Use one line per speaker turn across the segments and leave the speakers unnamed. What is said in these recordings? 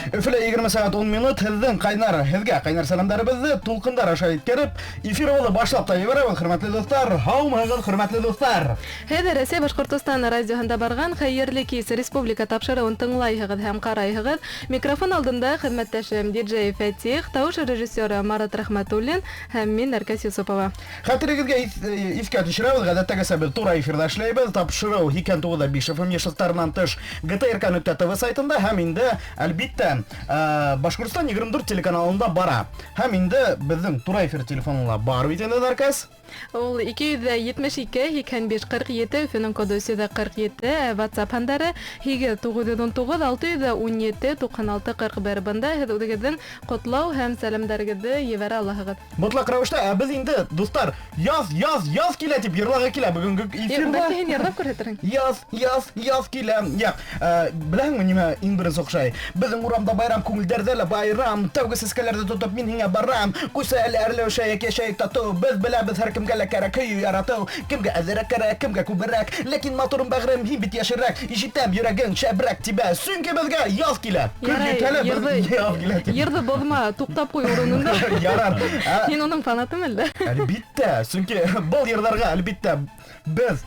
Өфөлә 20 сәғәт 10 минут. Һеҙҙең ҡайнар, һеҙгә ҡайнар сәләмдәребеҙҙе тулҡындар аша еткереп, эфирыбыҙҙы башлап та ебәрәбеҙ, хөрмәтле дуҫтар. Һаумыһығыҙ, хөрмәтле дуҫтар.
Һеҙ Рәсәй Башҡортостан радиоһында барған Хәйерле кис республика тапшырыуын тыңлайһығыҙ һәм ҡарайһығыҙ. Микрофон алдында хеҙмәттәшем диджей Фәтих, тауыш режиссеры Марат Рәхмәтуллин һәм мин Нәркәс Юсупова.
Хәтерегеҙгә иҫкә төшөрәбеҙ, ғәҙәттәгесә беҙ тура эфирҙа эшләйбеҙ. Тапшырыу 89,5 FM йышлыҡтарынан тыш gtrk.tv сайтында һәм инде, әлбиттә, Башҡортостан 24 телеканалында бара. Һәм инде беҙҙең тура эфир телефоны ла бар бит инде, Нәркәс.
Ул 272 85 47, Өфөнөң коды 347, WhatsApp һандары 8 919 617 96 41. Бында һеҙ үҙегеҙҙең ҡотлау һәм сәләмдәрегеҙҙе ебәрә алаһығыҙ.
Мотлаҡ рәүештә, ә беҙ инде, дуҫтар, яҙ, яҙ, яҙ килә тип йырлағы килә бөгөнгө эфирҙа.
Бәлки һин йырлап күрһәтерһең?
Яҙ, яҙ, яҙ килә. Яҡ, беләһеңме, нимә иң беренсе оҡшай? Беҙҙең урамда байрам, күңелдәрҙә лә байрам. Тәүге сәскәләрҙе тотоп мин һиңә барам. Күсә әле әрләүшәйек, йәшәйек татыу. Беҙ беләбеҙ, һәр кемгә лә кәрәк һөйөү, яратыу. Кемгә әҙерәк кәрәк, кемгә күберәк. Ләкин матурым бәғерем, һин бит йәшерәк. Ишетәм, йөрәгең шәберәк тибә. Сөнки беҙгә яҙ килә. Көҙ етә лә, беҙ яҙ килә тип.
Йырҙы боҙма, туҡтап ҡуй урынында.
Ярар.
Һин уның фанатымы әллә?
Әлбиттә, сөнки был йырҙарға, әлбиттә, беҙ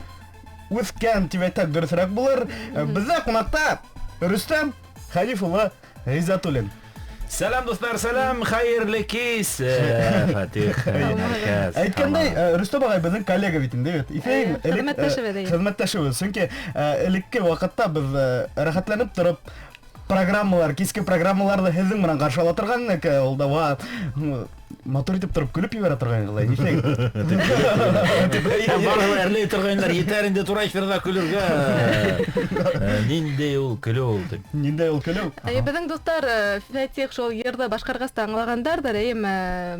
үҫкән тип әйтһәк дөрөҫөрәк булыр. Беҙҙә ҡунаҡта Рөстәм Хәниф улы Ғиззәтуллин.
Сәләм, дуҫтар, сәләм, хәйерле кис, Фатих, Нәркәс.
Әйткәндәй, Рөстәм ағай беҙҙең коллега бит инде бит. Иҫәйем,
хеҙмәттәшебеҙ.
Хеҙмәттәшебеҙ. Сөнки элекке ваҡытта беҙ рәхәтләнеп тороп программалар, киске программаларҙы һеҙҙең менән ҡаршы ала торған инек. Ул да матур итеп тороп көлөп ебәрә торған инек. Иҫәйем.
Барыһы ла әрләй торғайнылар, етәр инде тура эфирҙа көлөргә. Ниндәй ул көлөү ул тип.
Ниндәй ул көлөү?
Беҙҙең дуҫтар Фәтих шул йырҙы башҡарғас та аңлағандарҙыр, эйеме,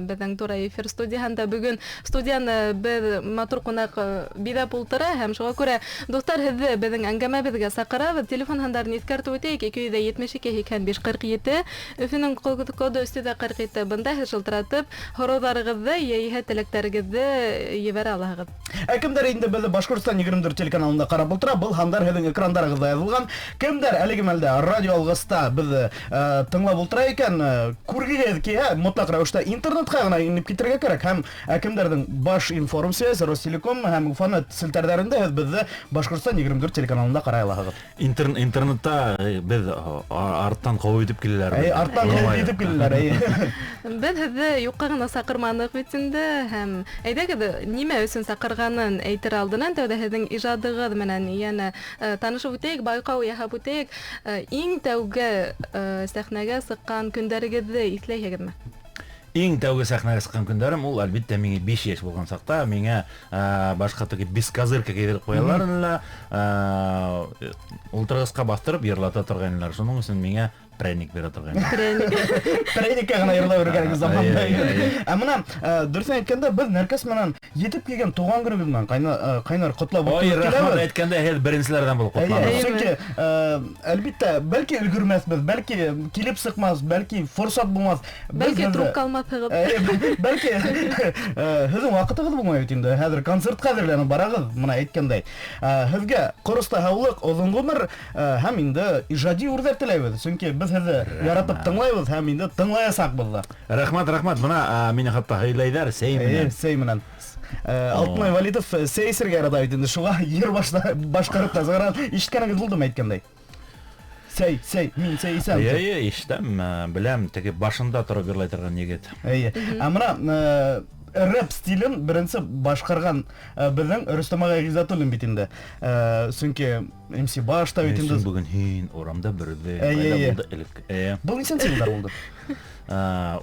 беҙҙең тура эфир студияһында бөгөн студияны беҙ матур ҡунаҡ биҙәп ултыра, һәм шуға күрә, дуҫтар, һеҙҙе беҙҙең әңгәмәбеҙгә саҡырабыҙ. Телефон һандарын иҫкәртеп үтәйек: 272 85 47, Өфөнөң коды 347. Бында һеҙ шылтыратып һорауҙарығыҙҙы йә теләктәрегеҙҙе ебәрә алаһығыҙ.
Ә кемдәр инде беҙҙе Башҡортостан 24 телеканалында ҡарап ултыра, был һандар һеҙҙең экрандарығыҙҙа яҙылған. Кемдәр әлеге мәлдә радио алғыста беҙҙе тыңлап ултыра икән, күргегеҙ килһә, мотлаҡ рәүештә интернетҡа ғына инеп китергә кәрәк. Һәм кемдәрҙең Башинформсвязь, Ростелеком һәм Уфанет селтәрҙәрендә һеҙ беҙҙе Башҡортостан 24 телеканалында ҡарай алаһығыҙ.
Интернетта беҙ арттан ҡыуып итеп киләләр.
Арттан ҡыуып итеп киләләр.
Беҙ һеҙҙе юҡҡа ғына саҡырманыҡ бит инде, һәм әйҙәгеҙ, нимә өсөн саҡырғанын әйтер алдынан тәүҙә һеҙҙең ижадығыҙ менән йәнә танышып үтәйек, байҡау яһап үтәйек. Иң тәүге сәхнәгә сыҡҡан көндәрегеҙҙе иҫләйһегеҙме?
Иң тәүге сәхнәгә сыҡҡан көндәрем ул, әлбиттә, миңә 5 йәш булған саҡта, миңә башҡа теге бескозырка кейҙереп ҡуялар ине лә, ултырғысҡа баҫтырып йырлата торғайнылар. Шуның өсөн миңә прәник бирә торғайнылар.
Прәник.
Прәниккә генә йырлап йөрөгәнегеҙ заманда. Ә бына дөрөҫөн әйткәндә, беҙ Нәркәс менән етеп килгән тыуған көнөгөҙ менән ҡайнар ҡотлап
Ой,
үткәреп
рәхмәт
киләбеҙ.
Әйткәндә, һеҙ беренселәрҙән булып ҡотланығыҙ.
Сөнки, әлбиттә, бәлки өлгөрмәҫбеҙ, бәлки килеп сыҡмаҫ, бәлки форсат булмаҫ.
Бәлки трубка алмаҫһығыҙ.
Бәлки һеҙҙең ваҡытығыҙ булмай бит инде. Хәҙер концертҡа әҙерләнеп барағыҙ, бына әйткәндәй. Һеҙгә ҡоростай һаулыҡ, оҙон ғүмер һәм инде ижади үрҙәр теләйбеҙ. Сөнки беҙ һеҙҙе яратып тыңлайбыҙ һәм инде тыңлаясаҡбыҙ ҙа.
Рәхмәт, рәхмәт. Бына мине хатта һөйләйҙәр, сәй менән.
Сәй менән. Алтынай Вәлитов сәй эсергә ярата бит инде. Шуға йыр башҡарып та сығарған. Ишеткәнегеҙ булдымы әйткәндәй? Сәй, сәй, мин сәй эсәм.
Эйе, ишетәм, беләм, теге башында тороп йырлай торған егет.
Эйе. Ә бына рэп стилен беренсе башҡарған беҙҙең Рөстәм ағай Ғиззәтуллин бит инде. Сөнки MC Баш та бит инде.
Бөгөн һин урамда берҙе, ҡайҙа булды элек?
Был нисәнсе йылдар булды?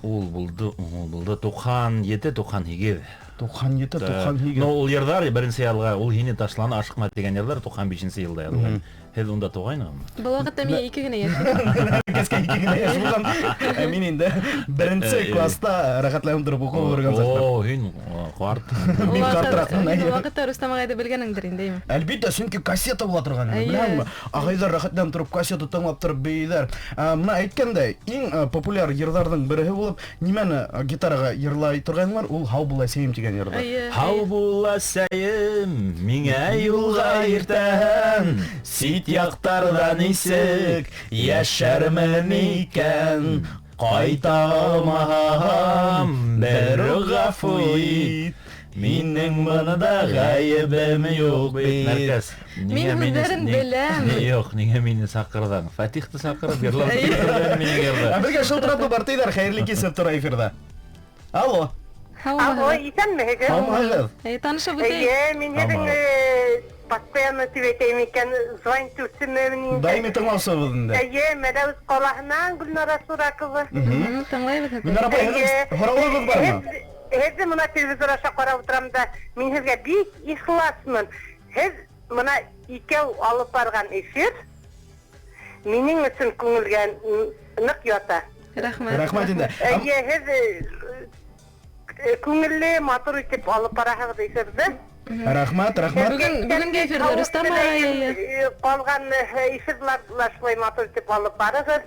Ул булды, ул булды 97, 98.
97, 98.
Но ул йырҙар беренсе йылға, ул һине ташланы ашыҡма тигән йырҙар 95 йылда яҙылған. Һеҙ унда туғайнығыҙмы?
Был ваҡытта миңә 2 генә йәш.
Кескә 2 генә йәш булған. Мин инде беренсе класста рәхәтләнеп тороп уҡып йөрөгән саҡта.
О, һин ҡарт.
Мин ҡартыраҡмын, әйе.
Ул ваҡытта Рөстәм ағайҙы белгәнеңдер инде, әйме?
Әлбиттә, сөнки кассета була торған ине, беләһеңме? Ағайҙар рәхәтләнеп тороп кассета тыңлап тороп бейейҙәр. Бына әйткәндәй, иң популяр йырҙарҙың береһе булып, нимәне гитараға йырлай торғайнылар, ул Һау була әсәйем тигән йырҙы.
Һау була әсәйем, миңә юлға иртәһен,
Сит яҡтарҙа нисек йәшәрмен икән, ҡайта алмаһам, бер үк ғәфү ит. Минең бында ғәйебем юҡ бит.
Нәркәс,
Мин һүҙҙәрен беләм.
Юҡ, ниңә мине саҡырҙың? Фатихты саҡырып йырлап торҙоң минең йырҙы.
Ә беҙгә шылтыратыу бар тиҙәр, хәйерле кис тора эфирҙа. Алло.
Алло, иҫәнмеһегеҙ?
Һаумыһығыҙ?
Танышып үтәйек.
Эйе, мин һеҙҙең постоянно тип әйтәйем икән, звонить итеүсемен.
Даими тыңлаусыбыҙ инде.
Эйе, Мәләүез ҡалаһынан Гөлнара Суракова.
Тыңлайбыҙ һеҙҙе.
Гөлнара апай, һеҙҙең һорауығыҙ бармы?
Һеҙҙе мына телевизор аша ҡарап ултырам да, мин һеҙгә бик ихласмын. Һеҙ мына икәү алып барған эфир минең өсөн күңелгә ныҡ ята.
Рәхмәт.
Рәхмәт инде.
Эйе, һеҙ күңелле, матур итеп алып бараһығыҙ эфирҙы.
Рәхмәт, рәхмәт.
Бөгөнгө эфирҙа Рөстәм ағай
ҡалған эфирларҙы шулай матур итеп алып барығыҙ.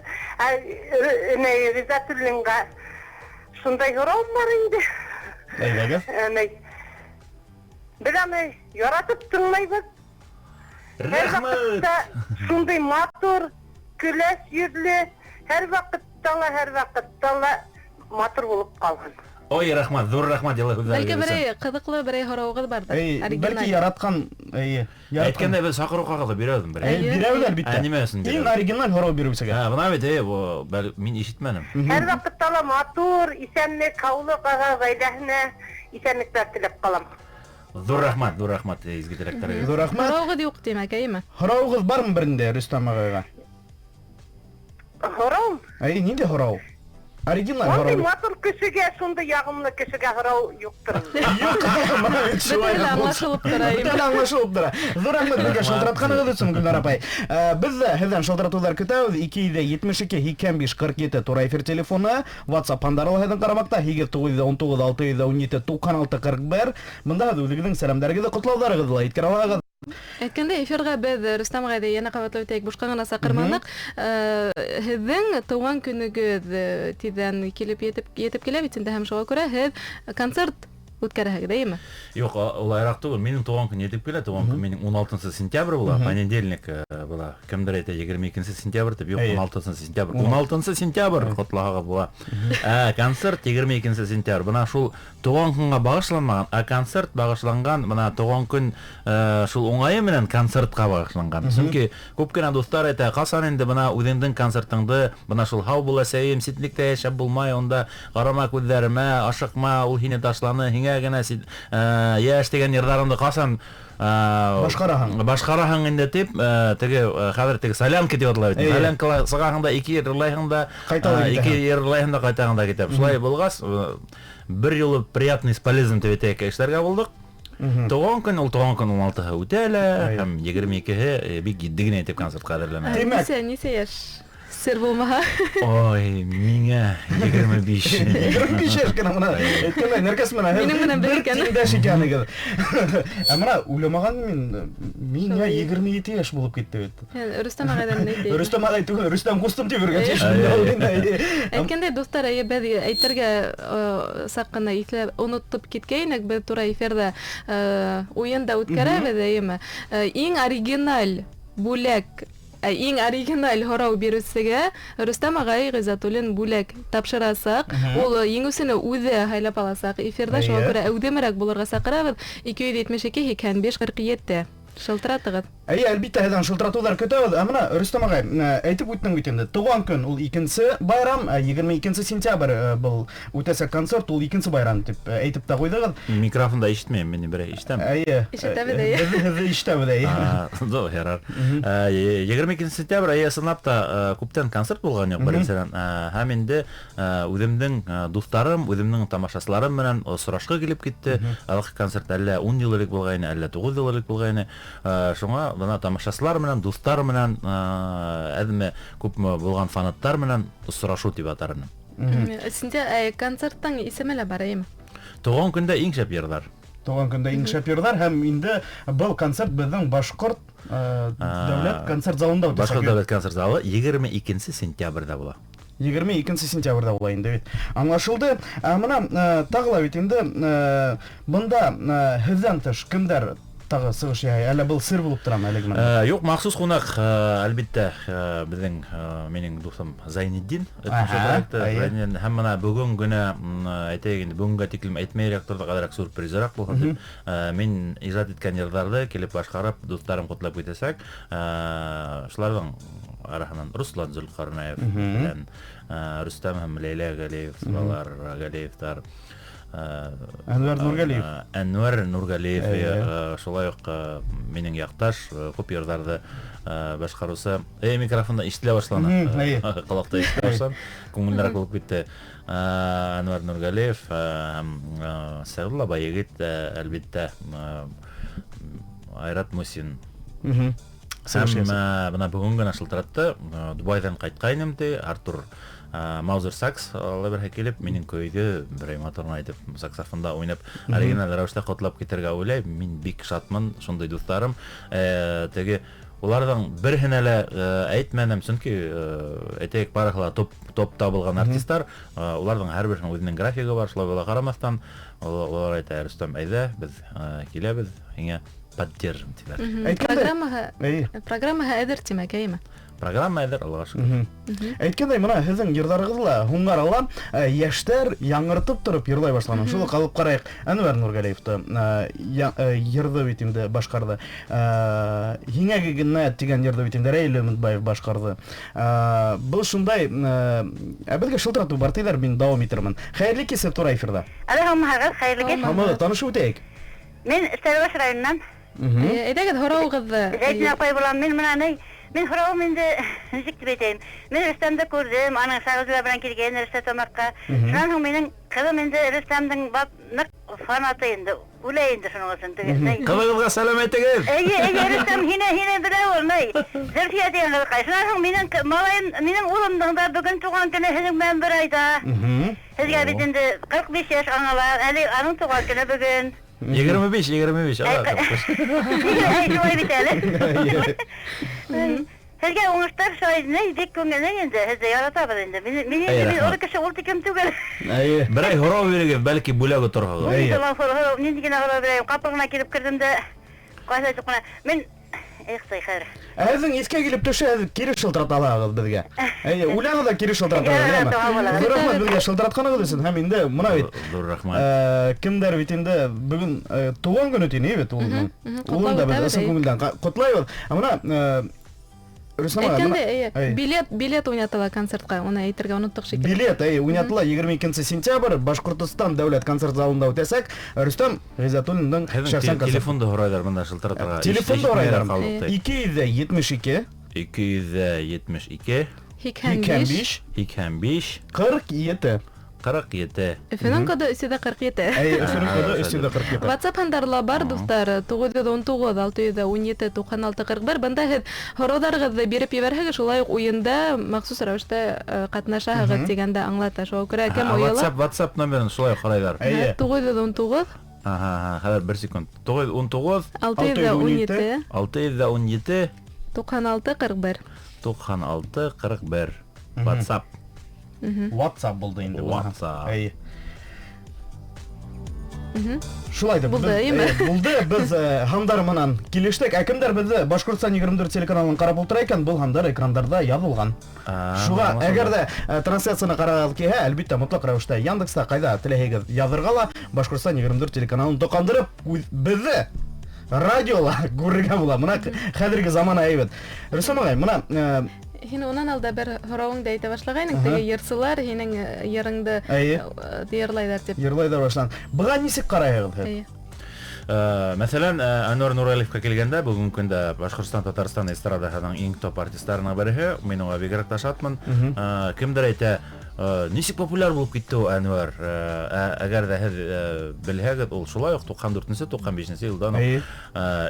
Ғиззәтуллинға шундай һорауым бар инде.
Әйҙәгеҙ.
Беҙ аны яратып тыңлайбыҙ. Һәр
Рәхмәт.
ваҡытта шундай матур, көләс йөҙлө, һәр ваҡытта ла, һәр ваҡытта ла матур булып ҡалһын.
Ой, рәхмәт, ҙур рәхмәт йылы һүҙҙәрегеҙ
Бәлки
өсөн.
берәй ҡыҙыҡлы берәй һорауығыҙ барҙыр.
Эй,
Оригиналь.
бәлки яратҡан, эйе, яратҡан.
Әйткәндә беҙ саҡырыу ҡағыҙы бирәбеҙ берәй.
Эй, бирәбеҙ әлбиттә.
Ә, нимә өсөн
Иң
бирәбеҙ?
оригиналь һорау биреүсегә.
Ә, бына бит, эй, бу, мин ишетмәнем.
Һәр ваҡытта ла матур, иҫәнлек, һаулыҡ аға ғаиләһенә иҫәнлектәр теләп ҡалам.
Ҙур рәхмәт, ҙур рәхмәт, изге теләктәрегеҙ.
Ҙур рәхмәт.
Һорауығыҙ юҡ тимәк, әйеме?
Һорауығыҙ бармы берендә Рөстәм ағайға?
Һорау?
Әй, ниндәй һорау? Оригиналь
Шундай
һорау.
матур кешегә, шундай яғымлы кешегә һорау юҡтыр.
Юҡ, мына бит шулай
Бөтәһе лә
булса.
аңлашылып тора, әйеме?
Бөтәһе лә аңлашылып тора. Ҙур рәхмәт беҙгә
Рәхмәт.
шылтыратҡанығыҙ өсөн, Гөлнар апай. Беҙ ҙә һеҙҙән шылтыратыуҙар көтәбеҙ. Ике йөҙ етмеш ике, һикһән биш, ҡырҡ ете тура эфир телефоны. WhatsApp һандары ла һеҙҙең ҡарамаҡта. Һигеҙ туғыҙ йөҙ ун туғыҙ, алты йөҙ ун ете, туҡһан алты, ҡырҡ бер. Бында һеҙ үҙегеҙҙең сәләмдәрегеҙҙе, ҡотлауҙарығыҙҙы ла еткерә алаһығыҙ.
Әйткәндәй, эфирға беҙ Рөстәм ағайҙы йәнә ҡабатлап үтәйек, бушҡа ғына саҡырманыҡ. Һеҙҙең тыуған көнөгөҙ тиҙҙән килеп етеп килә бит инде, һәм шуға күрә һеҙ концерт үткәрәһегеҙ, әйеме?
Юҡ, улайыраҡ түгел. Минең тыуған көн етеп килә, тыуған көн минең ун алтынсы сентябрь була, понедельник була. Кемдер әйтә егерме икенсе сентябрь тип, юҡ, ун алтынсы сентябрь. Ун алтынсы сентябрь ҡотлаһағыҙ була. Концерт егерме икенсе сентябрь. Бына шул тыуған көнгә бағышланмаған, ә концерт бағышланған, бына тыуған көн шул уңайы менән концертҡа бағышланған. Сөнки күп кенә дуҫтар әйтә, ҡасан инде бына үҙеңдең концертыңды, бына шул һау бул әсәйем, ситлектә йәшәп булмай, унда ҡарама күҙҙәремә, ашыҡма, ул һине ташланы, һиңә генә йәш тигән йырҙарыңды ҡасан
Башҡараһың.
Башҡараһың инде тип, теге, хәҙер теге солянка тип атала бит.
Эйе.
Солянкала сығаһың да, ике йырлайһың да,
Ҡайта ла
ике
китәһең.
йырлайһың да, ҡайтаһың да китә. Шулай булғас, бер юлы приятный с полезным тип әйтәйек, эшләргә булдыҡ. Тыуған көн, ул тыуған көн ун алтыһы үтә лә, һәм егерме икеһе, бик етди генә итеп концертҡа әҙерләнә.
Тимәк.
Нисә йәш? Сер булмаһа.
Ой, миңә егерме биш.
Егерме биш йәш кенә мына. Әйткәндәй, Нәркәс менән һеҙ
Минең менән бер
бер
икән.
тиңдәш икәнегеҙ. Ә мына уйламаған мин, миңә
Шулай.
егерме ете йәш булып китте бит.
Рөстәм ағайҙан ни тип?
Рөстәм ағай түгел, Рөстәм ҡустым тип йөрөгән
Эйе.
шунда.
Әйткәндәй, дуҫтар, әйе, беҙ әйтергә саҡ ҡына иҫләп онотоп киткәйнек, беҙ тура эфирҙа уйын да үткәрәбеҙ, әйеме? Иң оригиналь бүләк, иң оригиналь һорау биреүсегә Рөстәм ағай Ғиззәтуллин бүләк тапшырасаҡ. Ул еңеүсене үҙе һайлап аласаҡ эфирҙа, шуға күрә әүҙемерәк булырға саҡырабыҙ. Ике йөҙ етмеш ике, һикһән биш, ҡырҡ ете. Шылтыратығыҙ.
Әйе, әлбиттә, һеҙҙән шылтыратыуҙар көтәбеҙ. Ә мына Рөстәм ағай, әйтеп үттең бит инде. Тыуған көн ул икенсе байрам, егерме икенсе сентябрь, был үтәсәк концерт, ул икенсе байрам тип, әйтеп тә ҡуйҙығыҙ.
Микрофонда ишетмәйем, мин берәй ишетәм.
Әйе.
Ишетәбеҙ, әйе.
Беҙ һеҙҙе ишетәбеҙ, әйе.
Зо, ярар. Егерме икенсе сентябрь, әйе, ысынлап та, күптән концерт булған юҡ, беренсенән. Һәм инде, үҙемдең, дуҫтарым, үҙемдең тамашасыларым менән осрашҡы килеп китте. Аҙаҡҡы концерт әллә ун йыл элек булғайны, әллә туғыҙ йыл элек булғайны. Шуңа бына тамашасылар менән, дуҫтар менән, әҙме күпме булған фанаттар менән осрашыу тип атар инем.
Синдә, концерттың исеме лә бар, әйеме?
Тыуған көндә иң шәп йырҙар.
Тыуған көндә иң шәп йырҙар, һәм инде был концерт беҙҙең Башҡорт, дәүләт концерт залында үтәсәк.
Башҡорт дәүләт концерт залы егерме икенсе сентябрҙә була.
Егерме икенсе сентябрҙә була инде бит. Аңлашылды. Ә мына, тағы ла бит инде, бында, һеҙҙән тыш кемдәр тағы сығыш яһай? Әллә был сер булып торамы әлеге мәлдә?
Юҡ, махсус ҡунаҡ, әлбиттә, беҙҙең минең дуҫым Зайнетдин проекты. Һәм бына бөгөн генә әйтәйек инде, бөгөнгә тиклем әйтмәйерәк торҙоҡ, әҙерәк сюрпризыраҡ булһын тип. Мин ижад иткән йырҙарҙы килеп башҡарып, дуҫтарым ҡотлап китәсәк. Шуларҙың араһынан Руслан Зөлҡарнаев белән Рөстәм һәм Ләйлә Галиев, алар Галиевтар,
Әнвәр Нургалиев.
Әнвәр Нургалиев, шулай уҡ минең яҡташ, күп йырҙарҙы башҡарыусы. Микрофонда ишетелә башланы. Ҡолаҡта ишетелә башланы. Күңеллерәк булып китте. Әнвәр Нургалиев һәм Сәғдулла Байегет, әлбиттә, Айрат Мусин. Һәм бына бөгөн генә шылтыратты, Дубайҙан ҡайтҡайным ти, Артур Маузер сакс ала берһә килеп, минең көйҙө берәй моторын әйтеп, саксофонда уйнап, оригиналь рәүештә ҡотлап китергә уйлай. Мин бик шатмын, шундай дуҫтарым. Теге уларҙың береһенә лә әйтмәнем, сөнки әйтәйек, барыһы ла топта булған артистар, уларҙың һәр береһенең үҙенең графигы бар, шулай була ҡарамаҫтан, улар әйтә: Рөстәм, әйҙә, беҙ киләбеҙ, һиңә поддержим тиҙәр.
Программаһы әҙер тимәк, әйме?
Программа әҙер, Аллаға шөкөр.
Әйткәндәй, бына һеҙҙең йырҙарығыҙ ла һуңғарала йәштәр яңыртып тороп йырлай башланы. Шул уҡ алып ҡарайыҡ, Әнвәр Нургалиевты йырҙы бит инде башҡарҙы. Һиңә генә тигән йырҙы бит инде Рәйле Өмөтбаев башҡарҙы. Был шундай, ә беҙгә шылтыратыу бар тиҙәр, мин дауам итермен. Хәйерле кис, тура эфирҙа.
Һаумыһығыҙ, хәйерле кис.
Һаумыһығыҙ, танышып үтәйек.
Мин Стәрлебаш районынан.
Әйҙәгеҙ, һорауығыҙҙы.
Зәйтүнә апай булам. Мин бына мин һорауым инде, нисек тип әйтәйем. Мин Рөстәмде күрҙем, аның Сәғдулла менән килгән Рөстәм Тамаҡҡа. Шунан һуң минең ҡыҙым инде Рөстәмдең ныҡ фанаты инде, үлә инде шуның өсөн.
Ҡыҙығыҙға сәләм әйтегеҙ.
Эйе, эйе, Рөстәм, һине белә ул, ни. Зөлфиә тигән ҡыҙыҡай. Шунан һуң минең малайым, минең улымдың да бөгөн тыуған көнө һеҙҙең менән бер айҙа. Һеҙгә бит инде 45 йәш аңала, әле аның тыуған көнө бөгөн.
25, 25,
Әй, шулай бит әле. Һеҙгә уңыштар шулай, бик күңелле инде, һеҙҙе яратабыҙ инде. Мин инде мин оло кеше ул тиклем түгел.
Берәй һорау бирегеҙ, бәлки бүләк оторһоғоҙ.
Һорау, ниндәй генә һорау бирәйем? Ҡапыл ғына килеп керҙем дә, ҡайһы юҡ ҡына. Мин Ихтай хәҙер.
Һеҙҙең иҫкә килеп төшә, һеҙ кире шылтырата алаһығыҙ беҙгә. Әйе, уйлағыҙ ҙа кире шылтырата алаһығыҙ, әйеме? Ҙур рәхмәт беҙгә шылтыратҡанығыҙ өсөн. Һәм инде бына бит,
Ҙур рәхмәт.
Кемдәр бит инде бөгөн тыуған көнө тине бит улының. Улын да беҙ ысын күңелдән ҡотлайбыҙ. Ә бына Рөстәм ағай,
Әйткәндәй, эйе, билет уйнатыла концертҡа, уны әйтергә оноттоҡ шикелле.
Билет, эйе, уйнатыла 22 сентябрь Башҡортостан дәүләт концерт залында үтәсәк. Рөстәм Ғиззәтуллиндың
Һеҙҙең
шәхсән концерты.
Телефонды һорайҙар бында шылтыратырға.
Телефонды һорайҙар.
Ишетмәйҙәр.
Ике йөҙ ҙә етмеш ике.
Ике йөҙ ҙә етмеш ике.
Һикһән
Һикһән
биш.
биш.
Һикһән биш.
Ҡырҡ ете.
Ҡырҡ ете.
Өфөнөң коды өс йөҙ ҙә ҡырҡ ете.
Әй, Өфөнөң коды өс йөҙ ҙә ҡырҡ ете.
WhatsApp һандарла бар, дуҫтар, туғыҙ йөҙ ун туғыҙ, алты йөҙ ҙә ун ете, туҡһан алты, ҡырҡ бер. Бында һеҙ һорауҙарығыҙҙы биреп ебәрһәгеҙ, шулай уҡ уйында махсус рәүештә ҡатнашаһығыҙ тигәнде аңлата. Шуға күрә кем ояла?
WhatsApp номерын шулай ҡарайҙар.
Әйе.
Туғыҙ йөҙ ун туғыҙ.
Аһа, хәҙер бер секунд. Туғыҙ ун туғыҙ.
Алты йөҙ ҙә ун ете.
Алты йөҙ ҙә ун ете.
Туҡһан алты, ҡырҡ бер.
Туҡһан алты, ҡырҡ бер. WhatsApp.
WhatsApp булды инде бу.
WhatsApp.
Әйе. Шулай да
Булды, әйеме?
Булды. Беҙ һандар менән килештек. Ә кемдәр беҙҙе Башҡортостан 24 телеканалын ҡарап ултыра икән, был һандар экрандарҙа яҙылған. Шуға әгәр ҙә трансляцияны ҡарағыҙ килһә, әлбиттә, мотлаҡ рәүештә Яндекста ҡайҙа теләһәгеҙ яҙырға ла Башҡортостан 24 телеканалын тоҡандырып, беҙҙе радиола күрергә була. Бына хәҙерге заман әйбәт. Рөстәм ағай, бына
Һин унан алда бер һорауыңды әйтә башлағайның, теге йырсылар һинең йырыңды, йырлайҙар тип.
Йырлайҙар башлан. Быға нисек ҡарайһығыҙ һеҙ?
Эйе.
Мәҫәлән, Әнвәр Нурғәлиевкә килгәндә, бөгөнгө көндә Башҡортостан, Татарстан эстрадаһының иң топ артистарының береһе, мин уға бигерәк тә шатмын. Кемдер әйтә, нисек популяр булып китте ул Әнвәр? Әгәр ҙә һеҙ белһәгеҙ, ул шулай уҡ туҡһан дүртенсе, туҡһан бишенсе йылдан уҡ,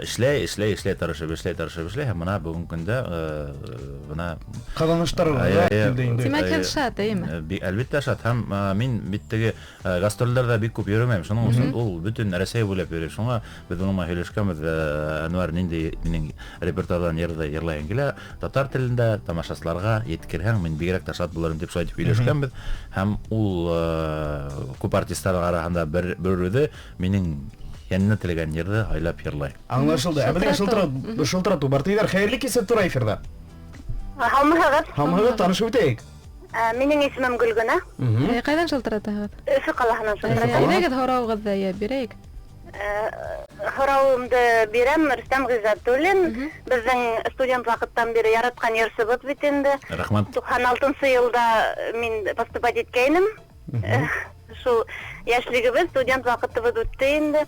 эшләй, эшләй, эшләй, тырышып, эшләй, тырышып, эшләй һәм бына бөгөнгө көндә, бына
Ҡаҙаныштар килде инде.
Тимәк, һеҙ шат, эйеме?
Әлбиттә шат. Һәм, мин бит теге, гастролдәрҙә бик күп йөрөмәйем. Шуның өсөн ул бөтөн Рәсәй буйлап йөрөй. Шуңа беҙ уның менән һөйләшкәнбеҙ, Әнвәр, ниндәй минең репертуарҙан йырҙы йырлайһың килә, татар телендә тамашасыларға еткерһәң, мин бигерәк тә шат булырым тип шулай тип һөйләшкәнбеҙ. Һәм ул, күп артистар араһында бер үҙе минең Йәненә теләгән йырҙы һайлап йырлай.
Аңлашылды. Ә беҙгә шылтыратыу бар. Тейҙәр, хәйерле кисә, тура эфирҙа.
Һаумыһығыҙ.
Һаумыһығыҙ, танышып үтәйек.
Минең исемем Гөлгөнә.
Ҡайҙан шылтыратаһығыҙ?
Өфө ҡалаһынан шылтыратам.
Әйҙәгеҙ, һорауығыҙҙы бирәйек.
Һорауымды бирәм. Рөстәм Ғиззәтуллин, беҙҙең студент ваҡыттан бире яратҡан йырсыбыҙ бит инде.
Рәхмәт.
96 йылда мин поступать иткәйнем. Шул йәшлегебеҙ, студент ваҡытыбыҙ үтте инде.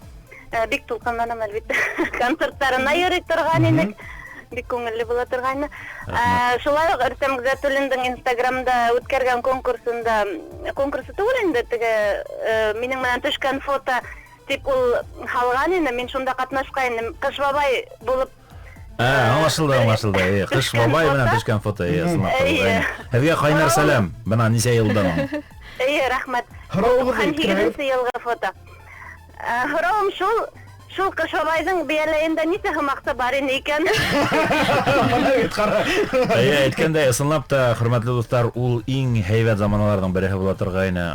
Бик тулҡынланам, әлбиттә. Концерттарына йөрөй торған инек. Бик күңелле була торғайны. Шулай уҡ Рөстәм Ғиззәтуллиндың Инстаграмда үткәргән конкурсында, конкурсы түгел инде, теге минең менән төшкән фото тип ул һалған ине, мин шунда ҡатнашҡайным. Ҡыш бабай булып.
Аңлашылды, аңлашылды. Ҡыш бабай менән төшкән фото, ысынлап та. Һеҙгә ҡайнар сәләм. Бына нисә йылдан һуң.
Эйе, рәхмәт.
Һорауығыҙҙы әйткерәйек.
98-нсе йылғы фото. Һорауым шул, шул Ҡыш бабайҙың бейәләйендә нисә һум аҡса бар ине икән?
Бына бит, ҡара.
Эйе, әйткәндәй, ысынлап та, хөрмәтле дуҫтар, ул иң һәйбәт заманаларҙың береһе була торғайны.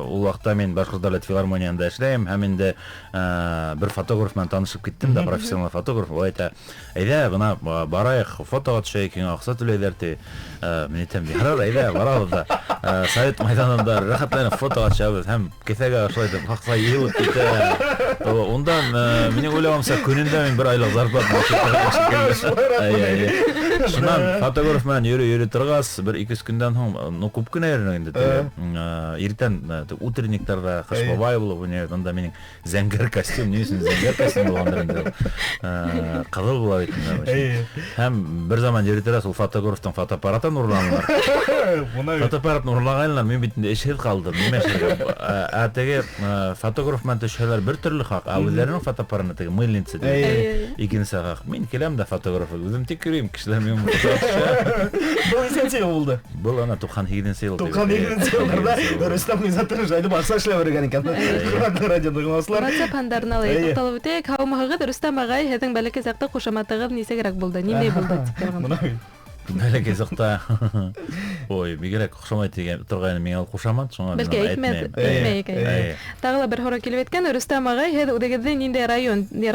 Ул ваҡытта мин Башҡорт дәүләт филармонияһында эшләйем һәм инде бер фотограф менән танышып киттем дә, профессионал фотограф. Ул әйтә, әйҙә, бына барайыҡ, фотоға төшәйек, һиңә аҡса түләйҙәр, ти. Мин әйтәм, ярар, әйҙә, барабыҙ да. Совет майҙанында рәхәтләнеп фотоға төшәбеҙ һәм кеҫәгә ошолай итеп аҡса йыйылып китә. Ундан минең уйлауымса, көнөндә мин бер айлыҡ зарплата алып киткән. Шунан фотограф менән йөрөй-йөрөй торғас, бер ике-өс көндән һуң, ну, күп кенә йөрөнөк инде, теге, иртән, утренниктарҙа Ҡыш бабай булып уйнайбыҙ. Унда минең зәңгәр костюм, ни өсөн зәңгәр костюм булғандыр инде ул. Ҡыҙыл була бит инде. Һәм бер заман йөрөй торғас, ул фотографтың фотоаппаратын урланылар. Фотоаппаратын урлағайнылар, мин бит инде эшһеҙ ҡалдым. Нимә эшләргә? Ә теге фотограф менән төшһәләр бер төрлө хаҡ, ә үҙҙәренең фотоаппараты теге мыльница тип икенсе хаҡ. Мин киләм дә фотограф, үҙем тик йөрөйөм, кешеләр минең фотоға төшә.
Был нисәнсе йыл булды?
Был ана туҡһан һигеҙенсе йыл.
Туҡһан һигеҙенсе йылдарҙа Рөстәм Ғиззәтуллин шулай итеп аҡса эшләп йөрөгән икән. Хөрмәтле радио тыңлаусылар.
WhatsApp һандарына ла туҡталып үтәйек. Һаумыһығыҙ, Рөстәм ағай, һеҙҙең бәләкәй саҡта ҡушаматығыҙ нисегерәк булды? Ниндәй булды тип яҙған?
Бына бит.
Бәләкәй саҡта, ой, бигерәк оҡшамай тигән торғайны миңә ул ҡушамат, шуңа мин
Бәлки
уны
әйтмәҫ,
әйтмәйем.
әйтмәй икән. Тағы ла бер һорау килеп еткән. Рөстәм ағай, һеҙ үҙегеҙҙе ниндәй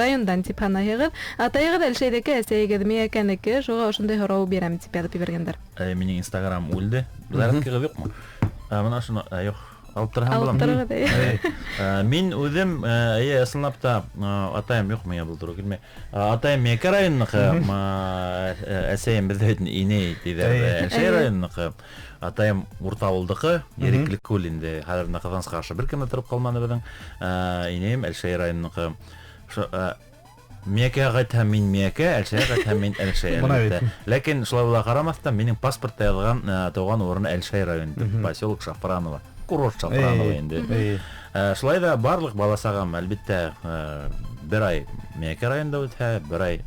райондан тип һанайһығыҙ? Атайығыҙ Әлшәйҙеке, әсәйегеҙ Миәкәнеке, шуға ошондай һорау бирәм тип яҙып ебәргәндәр.
Минең Инстаграм үлде. Зарядкағыҙ юҡмы? Бына шуны, юҡ. Алып торһам
Алып
буламы?
торығыҙ, эйе.
Мин үҙем, эйе, ысынлап та, атайым юҡ, миңә был тура килмәй. Атайым Миәкә районыныҡы, әсәйем беҙҙә бит инәй тиҙәр, Әлшәй районыныҡы. Атайым Уртауылдыҡы, Ерекле күл инде. Хәҙер бына Ҡыҙғанысҡа ҡаршы бер кем дә тороп ҡалманы беҙҙең. Инәйем Әлшәй районыныҡы. Шо, Миәкәгә ҡайтһам мин Миәкә, Әлшәйгә ҡайтһам мин Әлшәй,
Бына бит.
әлбиттә. Ләкин шулай була ҡарамаҫтан, минең паспортта яҙған, тыуған урыны Әлшәй районы, поселок Шафраново. Курорт Шафраново инде. Шулай ҙа барлыҡ бала сағам, әлбиттә, бер ай Миәкә районында үтһә, бер ай,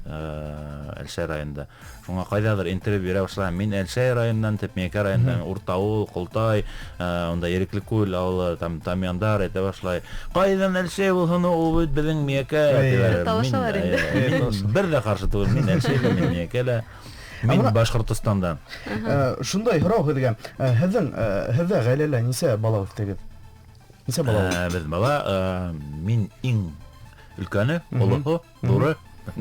Әлшәй районында. Шуңа ҡайҙалыр интервью бирә башлаһам, мин Әлшәй районынан тип Миәкә районынан, Уртауыл, Ҡолтай, унда Ерекле күл ауылы, там Тамъяндар әйтә башлай. Ҡайҙан Әлшәй булһын ул бит беҙҙең Миәкә, тиҙәр.
Талашалар инде.
Мин бер ҙә ҡаршы түгел, мин Әлшәй лә, мин Миәкә лә. Мин Башҡортостандан.
Шундай һорау һеҙгә. Һеҙҙә ғаиләлә нисә бала үҫтегеҙ? Нисә бала ул?
Беҙ бала, мин иң өлкәне, олоһо, ҙуры.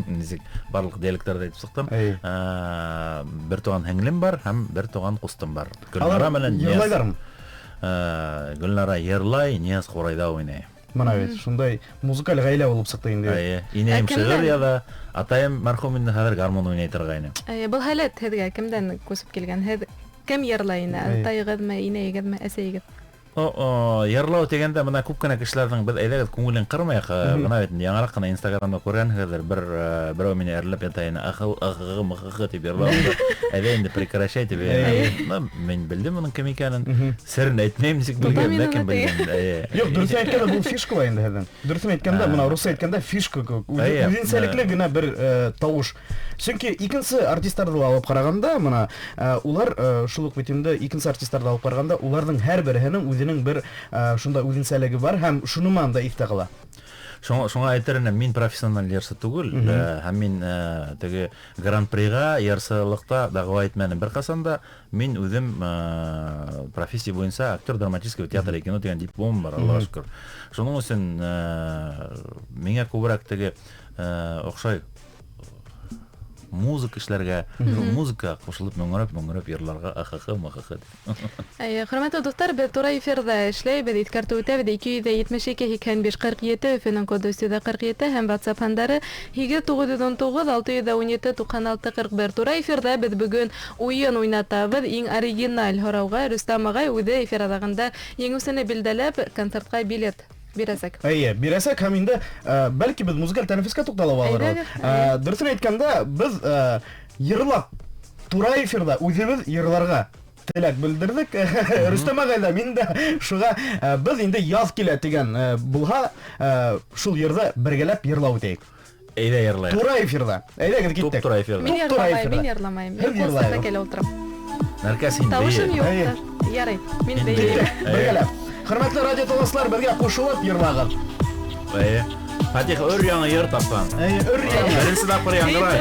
Нисек барлыҡ диалекттарҙы әйтеп сыҡтым. Бер туған һеңлем бар һәм бер туған ҡустым бар. Гөлнара
Алар
менән Нияз.
йырлайҙармы?
Гөлнара йырлай, Нияз ҡурайҙа уйнай.
Бына бит, шундай музыкаль ғаилә булып сыҡты инде.
Эйе, инәйем
Ә кемдән?
шиғыр яҙа, атайым мәрхүм инде хәҙер гармун уйнай торғайны.
Эйе, был һәләт һеҙгә кемдән күсеп килгән? Һеҙ кем йырлай ине? Атайығыҙмы, инәйегеҙме, әсәйегеҙ?
Йырлау тигәндә бына күп кенә кешеләрҙең беҙ әйҙәгеҙ күңелен ҡырмайыҡ. Бына бит яңыраҡ ҡына Инстаграмда күргәнһегеҙҙер, берәү мине әрләп ята ине, ахыл, ахығы, мыхығы тип йырлау. Әйҙә инде прекращай тип. Бына мин белдем уның кем икәнен. Серен әйтмәйем, нисек
Тотам
белгән,
мин
ләкин
уны
белгән.
тип.
Юҡ, дөрөҫөн әйткәндә был фишка ла инде һеҙҙең. Дөрөҫөн әйткәндә, бына русса әйткәндә фишка кеүек. Үҙенсәлекле генә бер тауыш. Сөнки икенсе артисттарҙы ла алып ҡарағанда, бына улар шул уҡ бит инде икенсе артисттарҙы алып ҡарағанда, уларҙың һәр береһенең үҙенең бер шундай үҙенсәлеге бар һәм шуны менән дә иҫтә ҡала.
Шуңа әйтер инем, мин профессиональ йырсы түгел, һәм мин теге гран-прига йырсылыкта дәгъва итмәнем бер касан да. Мин үзем профессия буенча актер драматического театра и кино дигән дипломым бар, Аллага шөкер. Шуның өчен миңа күбрәк теге охшай музыка эшләргә, музыка кушылып моңрап-моңрап йырларга, ахахы, махахы.
Хөрмәтле дуслар, без тура эфирда эшләйбез. Искәртеп үтәбез, 272 85 47 Өфөнең коды 347 һәм WhatsApp һандары 8919 617 96 41. Тура эфирда без бүген уен уйнатабыз. Иң оригиналь һорауга Рөстәм агай үзе эфир азагында еңүсене билдәләп, концертка билет бирәсәк.
Әйе, бирәсәк һәм инде бәлки без музыкаль тәнәфескә тукталып алырбыз. Дөресен әйткәндә, без йырлап тура эфирда үзебез йырларга теләк белдердек. Рөстәм агай да, мин дә шуга без инде яз килә дигән булһа, шул йырды бергәләп йырлап үтәйек.
Әйдә йырлайык.
Тура эфирда. Әйдәгез киттек.
Тура эфирда.
Мин йырламыйм, мин йырламыйм. Мин кулсызда килеп утырам.
Нәркәс инде.
Тавышым юк. Ярый, мин бейим.
Бергәләп. Хөрмәтле радио тыңлаучылар, бергә кушылып йырлагыз.
Әйе. Фатих өр яңа йыр тапкан.
Әйе, өр яңа.
Беренче тапкыр яңгырай.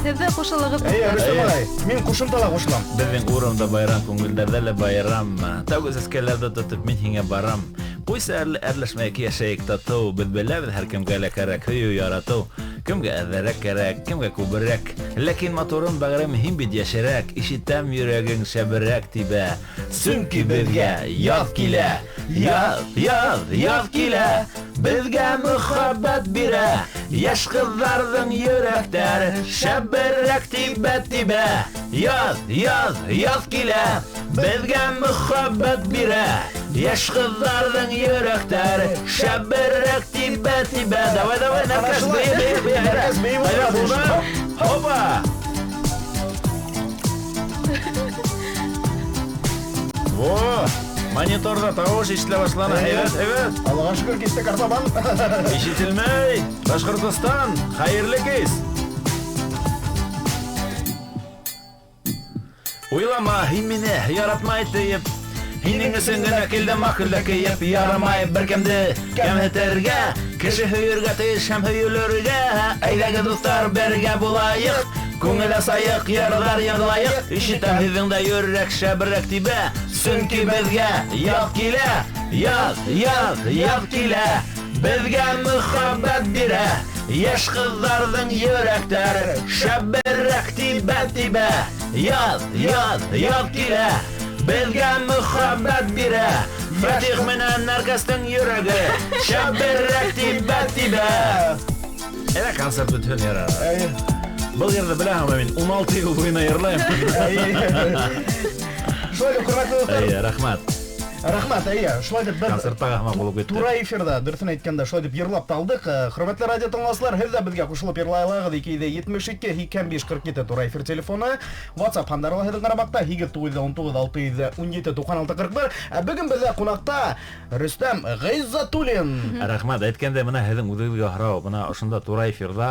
Һеҙ ҙә ҡушылығыҙ.
Әйе, Рөстәм ағай, мин ҡушымтала ҡушылам.
Беҙҙең урамда байрам, күңелдәрҙә лә байрам. Тәүге сәскәләрҙе тотоп мин һиңә барам. Ҡуйса әле әрләшмәйек, йәшәйек татыу. Беҙ беләбеҙ һәр кемгә лә кәрәк һөйөү, яратыу. Кемгә әҙерәк кәрәк, кемгә күберәк. Ләкин матурым бәғерем, һин бит йәшерәк. Ишетәм йөрәгең шәберәк тибә. Сөнки беҙгә яҙ килә. Яҙ, яҙ, яҙ килә. Беҙгә мөхәббәт бирә. Йәш ҡыҙҙарҙың йөрәктәре шәберәк тибә-тибә. Яҙ, яҙ, яҙ килә. Беҙгә мөхәббәт бирә. Йәш ҡыҙҙарҙың йөрәктәре шәберәк тибә-тибә. Давай, давай, Нәркәс, бейе, бейе, бейе.
Нәркәс, бейе.
Опа! Во! Мониторда тавыш ишетелә башланы. Әйбәт, әйбәт.
Аллаға шөкөр, кистек артабан.
Ишетелмәй. Башҡортостан, хәйерле кис. Уйлама, һин мине яратмай тиеп, һинең өсөн генә килдем аҡылда кейеп. Ярамай бер кемде кәмһетергә, кеше һөйөргә тейеш һәм һөйөлөргә. Әйҙәгеҙ, дуҫтар, бергә булайыҡ, күңел асайыҡ, йырҙар йырлайыҡ. Ишетәм һеҙҙең дә йөрәк шәберәк тибә, сөнки беҙгә яҙ килә. Яҙ, яҙ, яҙ килә. Беҙгә мөхәббәт бирә. Йәш ҡыҙҙарҙың йөрәктәре шәберәк тибә-тибә. Яҙ, яҙ, яҙ килә. Беҙгә мөхәббәт бирә. Фатих менән Нәркәстең йөрәге шәберәк тибә-тибә. Әйҙә концерт бөтһөн, ярар. Был йырҙы беләһеңме, мин 16 йыл буйына йырлайым.
Шулай ҙа, хөрмәтле дуҫтар.
Әйе, рәхмәт.
Рәхмәт, әйе. Шулай итеп беҙ
концертта рәхмәт булып китте.
Тура эфирҙа, дөрөҫөн әйткәндә, шулай итеп йырлап та алдыҡ. Хөрмәтле радио тыңлаусылар, һеҙ ҙә беҙгә ҡушылып йырлай алағыҙ. 272 85 47 тура эфир телефоны. WhatsApp һандары ла һеҙҙең ҡарамаҡта 8919 617 96 41. Ә бөгөн беҙҙә ҡунаҡта Рөстәм Ғиззатуллин.
Рәхмәт. Әйткәндә, бына һеҙҙең үҙегеҙгә һорау, бына ошонда тура эфирҙа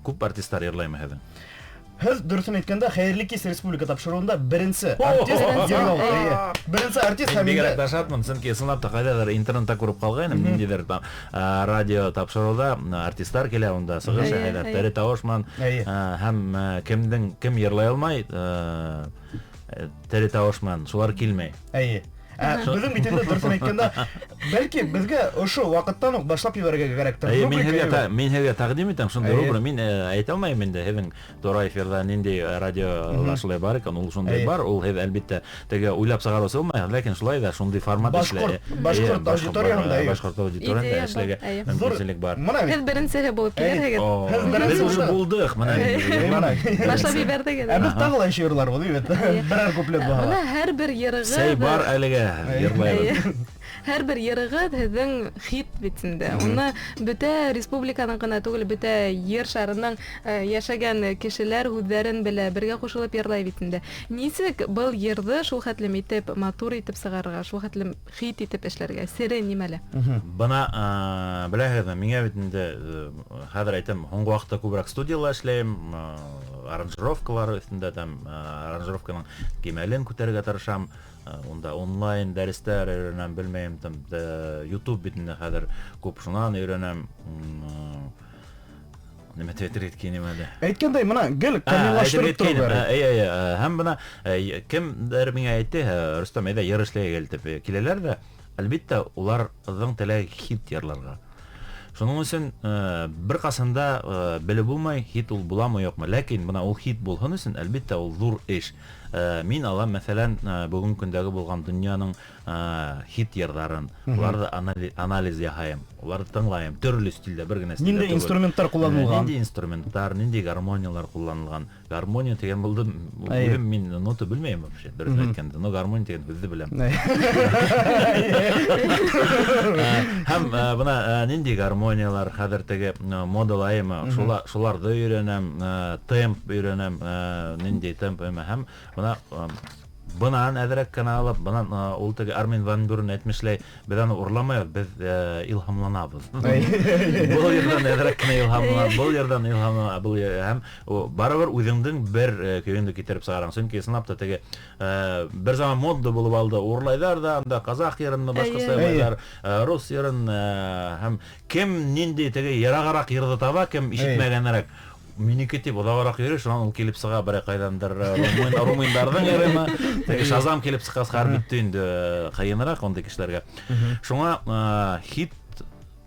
күп артистар йырлаймы һеҙҙең?
Һеҙ дөрөҫөн әйткәндә, Хәйерле кис республика тапшырыуында беренсе артист йырлау. Беренсе артист һәм
бигерәк тә шатмын, сөнки ысынлап та ҡайҙалыр интернетта күреп ҡалғайным, ниндәйҙер там радио тапшырыуҙа артистар килә, унда сығыш яһайҙар, тере тауыш менән, һәм кемдең кем йырлай алмай, тере тауыш менән, шулар килмәй.
Әйе. Беҙҙең бит инде дөрөҫөн әйткәндә, бәлки беҙгә ошо ваҡыттан уҡ башлап ебәрергә кәрәктер.
Әйе, мин һеҙгә тәҡдим итәм шундай рубрика. Мин әйтә алмайым инде һеҙҙең тура эфирҙа ниндәй радиола шулай бар икән, ул шундай бар, ул һеҙ әлбиттә теге уйлап сығарыусы булмайһығыҙ, ләкин шулай ҙа шундай формат эшләй.
Башҡорт аудиторияһында,
башҡорт аудиторияһында эшләргә мөмкинселек бар.
Һеҙ беренсеһе булып килерһегеҙ.
Беҙ уже булдыҡ, мына.
Башлап ебәрҙегеҙ.
Ә беҙ тағы ла эш йырларбыҙ, бит. Берәр куплет булһа.
Бына һәр бер йырығыҙ.
Сәй бар әлегә. Йырлайбыҙ.
Һәр бер йырығыҙ һеҙҙең хит бит инде. Уны бөтә республиканың ғына түгел, бөтә ер шарының йәшәгән кешеләр һүҙҙәрен белә, бергә ҡушылып йырлай бит инде. Нисек был йырҙы шул хәтлем итеп, матур итеп сығарырға, шул хәтлем хит итеп эшләргә? Сере нимәлә?
Бына беләһегеҙме, миңә бит инде хәҙер әйтәм, һуңғы ваҡытта күберәк студияла эшләйем, аранжировкалар өҫтөндә там аранжировканың кимәлен күтәрергә тырышам. Унда онлайн дәрестәр өйрәнәм, белмәйем. белмәйем, там YouTube битендә хәҙер күп шунан өйрәнәм. Нимә тип әйтергә иткәйнем әле?
Әйткәндәй, бына гел камиллаштырып тороу кәрәк.
Эйе, һәм бына кемдер миңә әйтте, Рөстәм, әйҙә йыр эшләйек әле тип киләләр ҙә, әлбиттә, уларҙың теләге хит йырларға. Шуның өсөн бер ҡасан да белеп булмай, хит ул буламы юҡмы. Ләкин бына ул хит булһын өсөн, әлбиттә, ул ҙур эш. Мин алам, мәҫәлән, бөгөнгө көндәге булған донъяның хит йырҙарын, уларҙы анализ яһайым, уларҙы тыңлайым, төрлө стилдә, бер генә стилдә
Ниндәй
түгел.
инструменттар ҡулланылған?
Ниндәй инструменттар, ниндәй гармониялар ҡулланылған. Гармония тигән булды, үҙем мин нота белмәйем вообще, дөрөҫөн әйткәндә, но гармония тигән һүҙҙе беләм. Һәм бына ниндәй гармониялар хәҙер теге модалайымы, шуларҙы өйрәнәм, темп өйрәнәм, ниндәй темп әммә һәм бына бынан әҙерәк кенә алып, бынан ул теге Армин ван Бюрен әйтмешләй, беҙ аны урламайбыҙ, беҙ илһамланабыҙ. Был ерҙән әҙерәк кенә илһамланабыҙ, был ерҙән илһамланабыҙ, был һәм барыбер үҙеңдең бер көйөңдө китереп сығараң. Сөнки ысынлап та теге бер заман мода булып алды, урлайҙар ҙа, анда ҡаҙаҡ йырынмы, башҡаса йырлайҙар, рус йырын, һәм кем ниндәй теге йырағыраҡ йырҙы таба, кем ишетмәгәнерәк. Минеке тип оҙағыраҡ йөрөй, шунан ул килеп сыға берәй ҡайҙандыр, румындарҙың йырымы. Теге Шазам килеп сыҡҡас, хәҙер бөттө инде, ҡыйыныраҡ ундай кешеләргә. Шуңа хит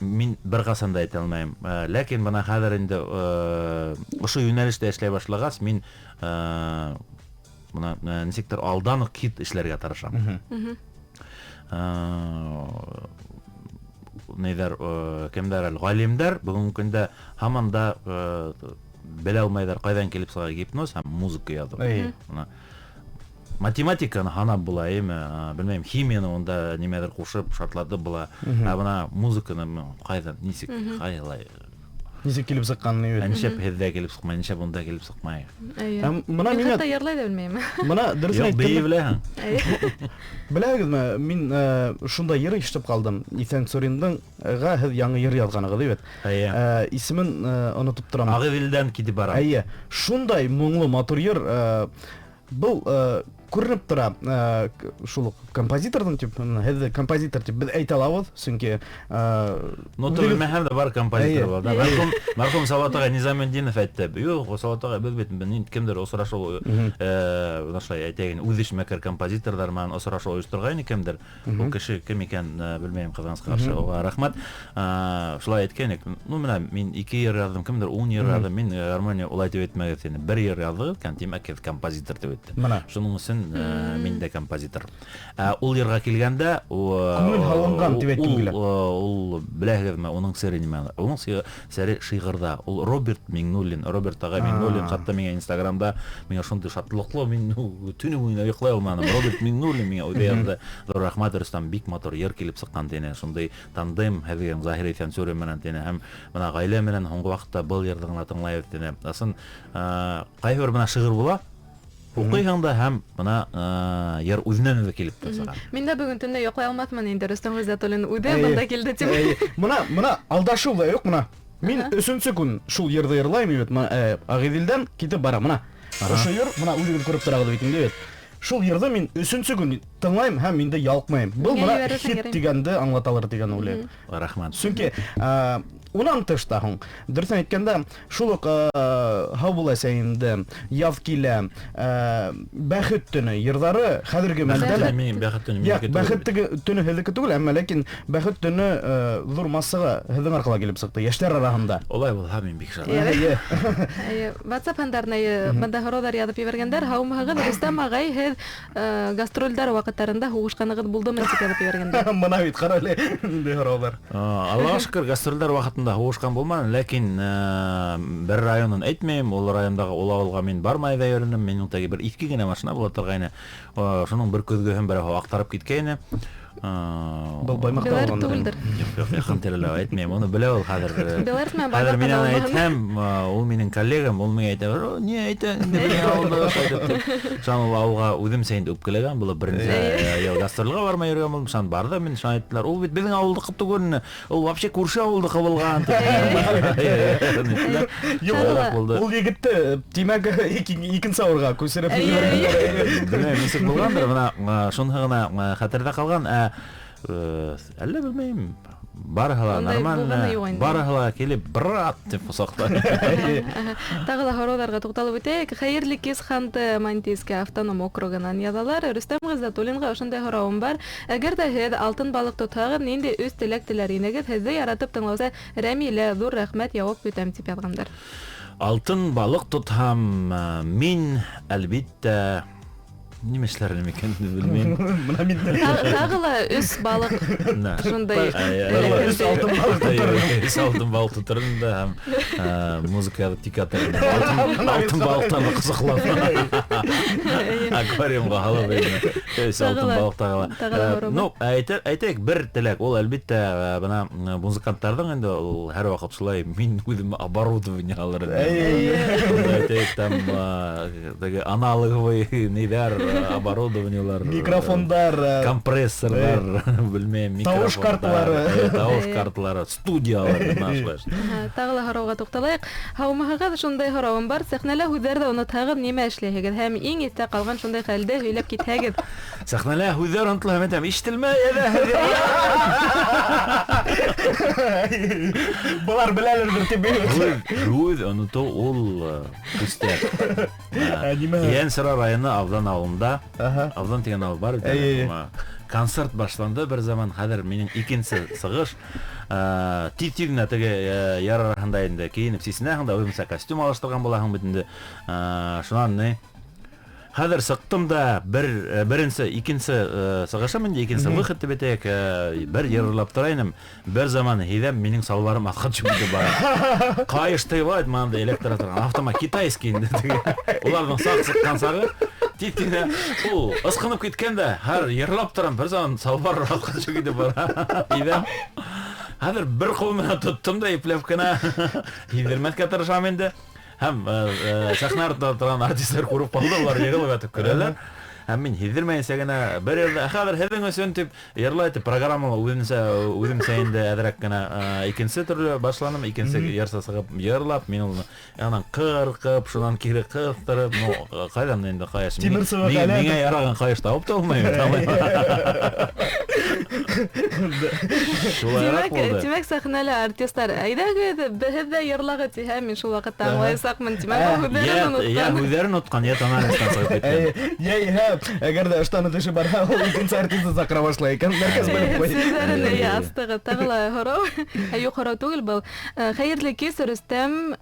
мин бер ҡасан да әйтә алмайым. Ләкин бына хәҙер инде ошо йүнәлештә эшләй башлағас, мин бына нисектер алдан уҡ хит эшләргә тырышам. Нейҙәр, кемдәр әле, ғалимдәр бөгөнгө көндә һаман да белә алмайҙар ҡайҙан килеп сыға гипноз һәм музыка яҙыу. Бына математиканы һанап була, әйме, белмәйем, химияны унда нимәлер ҡушып шартлатып була. Ә бына музыканы ҡайҙан, нисек, ҡайһылай
Нисек килеп сыҡҡанын бит.
Ә нишләп һеҙҙә килеп сыҡмай, нишләп унда килеп сыҡмай?
Эйе.
Ә бына
Мин
миңә
хатта йырлай ҙа белмәйем.
Бына дөрөҫөн
Юҡ,
әйткәндә
бейей беләһең.
Эйе.
Беләһегеҙме, мин шундай йыр ишетеп ҡалдым. Иҫән Цуриндың ға һеҙ яңы йыр яҙғанығыҙ бит.
Эйе.
Исемен онотоп торам.
Ағиҙелдән китеп барам.
Эйе. Шундай моңло матур йыр, был күренеп тора, шул уҡ композиторҙың тип, бына һеҙҙе композитор тип беҙ әйтә алабыҙ, сөнки,
Ну,
үҙегеҙ
белмәһәм дә бар композитор
Эйе.
бар. Да, мәрхүм Салават ағай Низаметдинов әйтте. Юҡ, Салават ағай, беҙ бит, беҙ кемдер осрашыу, бына шулай әйтәйек, үҙ эшмәкәр композиторҙар менән осрашыу ойошторғайны кемдер. Ул кеше кем икән, белмәйем, ҡыҙғанысҡа ҡаршы. Уға рәхмәт. Шулай әйткән идек. Ну, бына мин 2 йыр яҙҙым, кемдер 10 йыр яҙҙы. Мин гармония улай тип әйтмәгеҙ инде. Бер йыр яҙҙығыҙ, икән, тимәк, һеҙ композитор тип әйтте.
Бына.
Шуның өсөн, мин дә композитор. Ул йырға килгәндә,
Күңел һалынған тип әйткем килә.
ул беләһегеҙме, уның сере нимә? Уның сере шиғырҙа. Ул Роберт Миңнуллин, Роберт ағай Миңнуллин, хатта миңә Инстаграмда миңә шундай шатлыҡлы, мин төнө буйына йоҡлай алманым. Роберт Миңнуллин миңә үҙе яҙҙы. Ҙур рәхмәт, Рөстәм, бик матур йыр килеп сыҡҡан тине. Шундай тандем һеҙгә Заһир Иҫәнсурин менән тине. Һәм бына ғаилә менән һуңғы ваҡытта был йырҙы ғына тыңлайбыҙ тине. Ысын, ҡайһы бер бына шиғыр була, уҡыйһың да һәм бына, йыр үҙенән үҙе килеп тә сыға.
Мин дә бөгөн төндә йоҡлай алмаҫмын инде, Рөстәм Ғиззәтуллин үҙе
Эйе.
бында килде тип.
Эйе. Бына, бына алдашыу ҙа юҡ бына. Мин өсөнсө көн шул йырҙы йырлайым бит, бына, Ағиҙелдән китеп барам, бына. Ошо йыр, бына үҙегеҙ күреп торағыҙ бит инде бит. Шул йырҙы мин өсөнсө көн тыңлайым һәм инде ялҡмайым. Был
Миңә
бына
ебәрерһең,
хит
ярай.
тигәнде аңлаталыр тигән уйлайым.
Рәхмәт.
Сөнки, унан тыш та һуң, дөрөҫөн әйткәндә, шул уҡ, һау бул әсәйемде, яҙ килә, бәхет төнө йырҙары хәҙерге
Бәхет
мәлдә лә
төнө мин, бәхет төнө
Юҡ,
минеке түгел.
бәхет төнө һеҙҙеке түгел, әммә ләкин бәхет төнө, ҙур массаға һеҙҙең арҡала килеп сыҡты, йәштәр араһында.
Улай булһа, мин бик шат.
Эйе.
Эйе.
Эйе, WhatsApp һандарына, эйе, бында һорауҙар яҙып ебәргәндәр. Һаумыһығыҙ, Рөстәм ағай, һеҙ, гастролдәр ваҡыттарында һуғышҡанығыҙ булдымы тип яҙып ебәргәндәр.
Бына бит, ҡара әле, ниндәй һорауҙар.
Аллаға шөкөр, гастролдәр ваҡытында һуғышҡан булманы, ләкин, бер районын әйтмәйем, ул райондағы ул ауылға мин бармай ҙа йөрөнөм. Минең теге бер иҫке генә машина була торғайны. Шуның бер көҙгөһөн берәү аҡтарып киткәйне.
Был Баймаҡта
Белард
булғандыр инде.
түгелдер.
Юҡ, юҡ, яҡын тирәлә әйтмәйем, уны белә ул хәҙер.
Белард менән
Хәҙер
Баймаҡтан
мин аны
алмаған.
әйтһәм, ул минең коллегам, ул миңә әйтә, О, ни әйтә, инде беҙҙең ауылда ошолай тип. Шунан ул ауылға үҙемсә инде үпкәләгән булып, беренсе йыл гастролгә бармай йөрөгән булдым. Шунан барҙым, мин шунан әйттеләр, ул бит беҙҙең ауылдыҡы түгел, ул вообще күрше ауылдыҡы булған тип.
Юҡ,
Шулайыраҡ булды.
ул егетте, тимәк, икенсе ауылға күсереп
Эйе.
ебәргәндәр.
Белмәйем, нисек булғандыр, бына, шуныһы ғына, хәтерҙә ҡалған. Әллә белмәйем. Барыһы ла нормально, барыһы ла килеп брат тип ҡосаҡлай.
Тағы ла һорауҙарға туҡталып үтәйек. Хәйерле кис, Ханты-Мансийский автоном округынан яҙалар. Рөстәм Ғиззәтуллинға ошондай һорауым бар. Әгәр ҙә һеҙ алтын балыҡ тотһағыҙ, ниндәй өс теләк теләр инегеҙ? Һеҙҙе яратып тыңлаусы Рәмилә, ҙур рәхмәт, яуап көтәм, тип яҙғандар.
Алтын балыҡ тотһам, мин әлбиттә нимә эшләр инем икән, белмәйем.
Бына мин
тағы ла өс балыҡ шундай.
Өс алтын балыҡ тотор.
Өс алтын балыҡ тотор инде һәм музыка яҙып тик ятыр. Алтын балыҡтарҙы ҡосаҡлап. Аквариумға һалып инде. Өс алтын балыҡ тағы ла. Ну, әйтәйек, бер теләк, ул әлбиттә бына музыканттарҙың инде ул һәр ваҡыт шулай, мин үҙем оборудование алыр инем. Әйтәйек, там теге аналоговый ниҙәр, оборудованиелар,
микрофондар,
компрессорлар, белмәйем,
тауыш карталары,
тауыш карталары, студиялар.
Тағы ла һорауға туҡталайыҡ. Һаумыһығыҙ, шундай һорауым бар. Сәхнәлә һүҙҙәрҙе онотһағыҙ, нимә эшләйһегеҙ? Һәм иң иҫтә ҡалған шундай хәлде һөйләп китһәгеҙ.
Сәхнәлә һүҙҙәр онотола, һәм әйтәм, ишетелмәй әле.
Былар беләләрҙер тип.
Һүҙ онотоу ул пустяк. Ейәнсура районы Авдан ауылында, Авдан тигән ауыл бар бит. Концерт башланды бер заман, хәҙер минең икенсе сығыш. Тиҙ-тиҙ генә теге яр араһында инде кейенеп сисенәһең дә, үҙеңсә костюм алыштырған булаһың бит инде. Шунан ни? Хәҙер сыҡтым да, беренсе, икенсе сығышым инде, икенсе выход тип әйтәйек, бер йырлап тора инем. Бер заман һиҙәм, минең салбарым аҫҡа төшөп китеп бара. Ҡайыш тыйыла, мынандай электр торған автомат китайский инде. Уларҙың саҡ сыҡҡан сағы тиҙ генә ул ысҡынып киткән дә, һәр йырлап торам, бер заман салбар аҫҡа төшөп китеп бара. Һиҙәм. Хәҙер бер ҡул менән тоттом да ипләп кенә һиҙҙермәҫкә тырышам инде. Һәм сәхнә артында торған артистар күреп ҡалды, улар йығылып ятып көләләр. Һәм мин һиҙҙермәйенсә генә бер йырҙа, хәҙер һеҙҙең өсөн тип йырлай тип программала үҙемсә инде әҙерәк кенә икенсе төрлө башланым, икенсе йырса сығып йырлап, мин уны янан ҡырҡып, шунан кире ҡыҫтырып, ну, ҡайҙан инде ҡайыш? Миңә яраған ҡайыш табып та алмайым. Шулайыраҡ булды.
Тимәк, сәхнәлә артистар, әйҙәгеҙ, һеҙ ҙә йырлағыҙ тиһә, мин шул ваҡытта аңлаясаҡмын. Тимәк, ул һүҙҙәрен онотҡан.
Йә һүҙҙәрен онотҡан, йә тональностан сығып киткән.
Йә, әгәр ҙә ыштаны төшөп барһа, ул икенсе артистты саҡыра башлай икән. Мәркәз белеп ҡуй.
Сүҙҙәрен астығыҙ. Тағы ла һорау. Юҡ, һорау түгел был. Хәйерле кис, Рөстәм.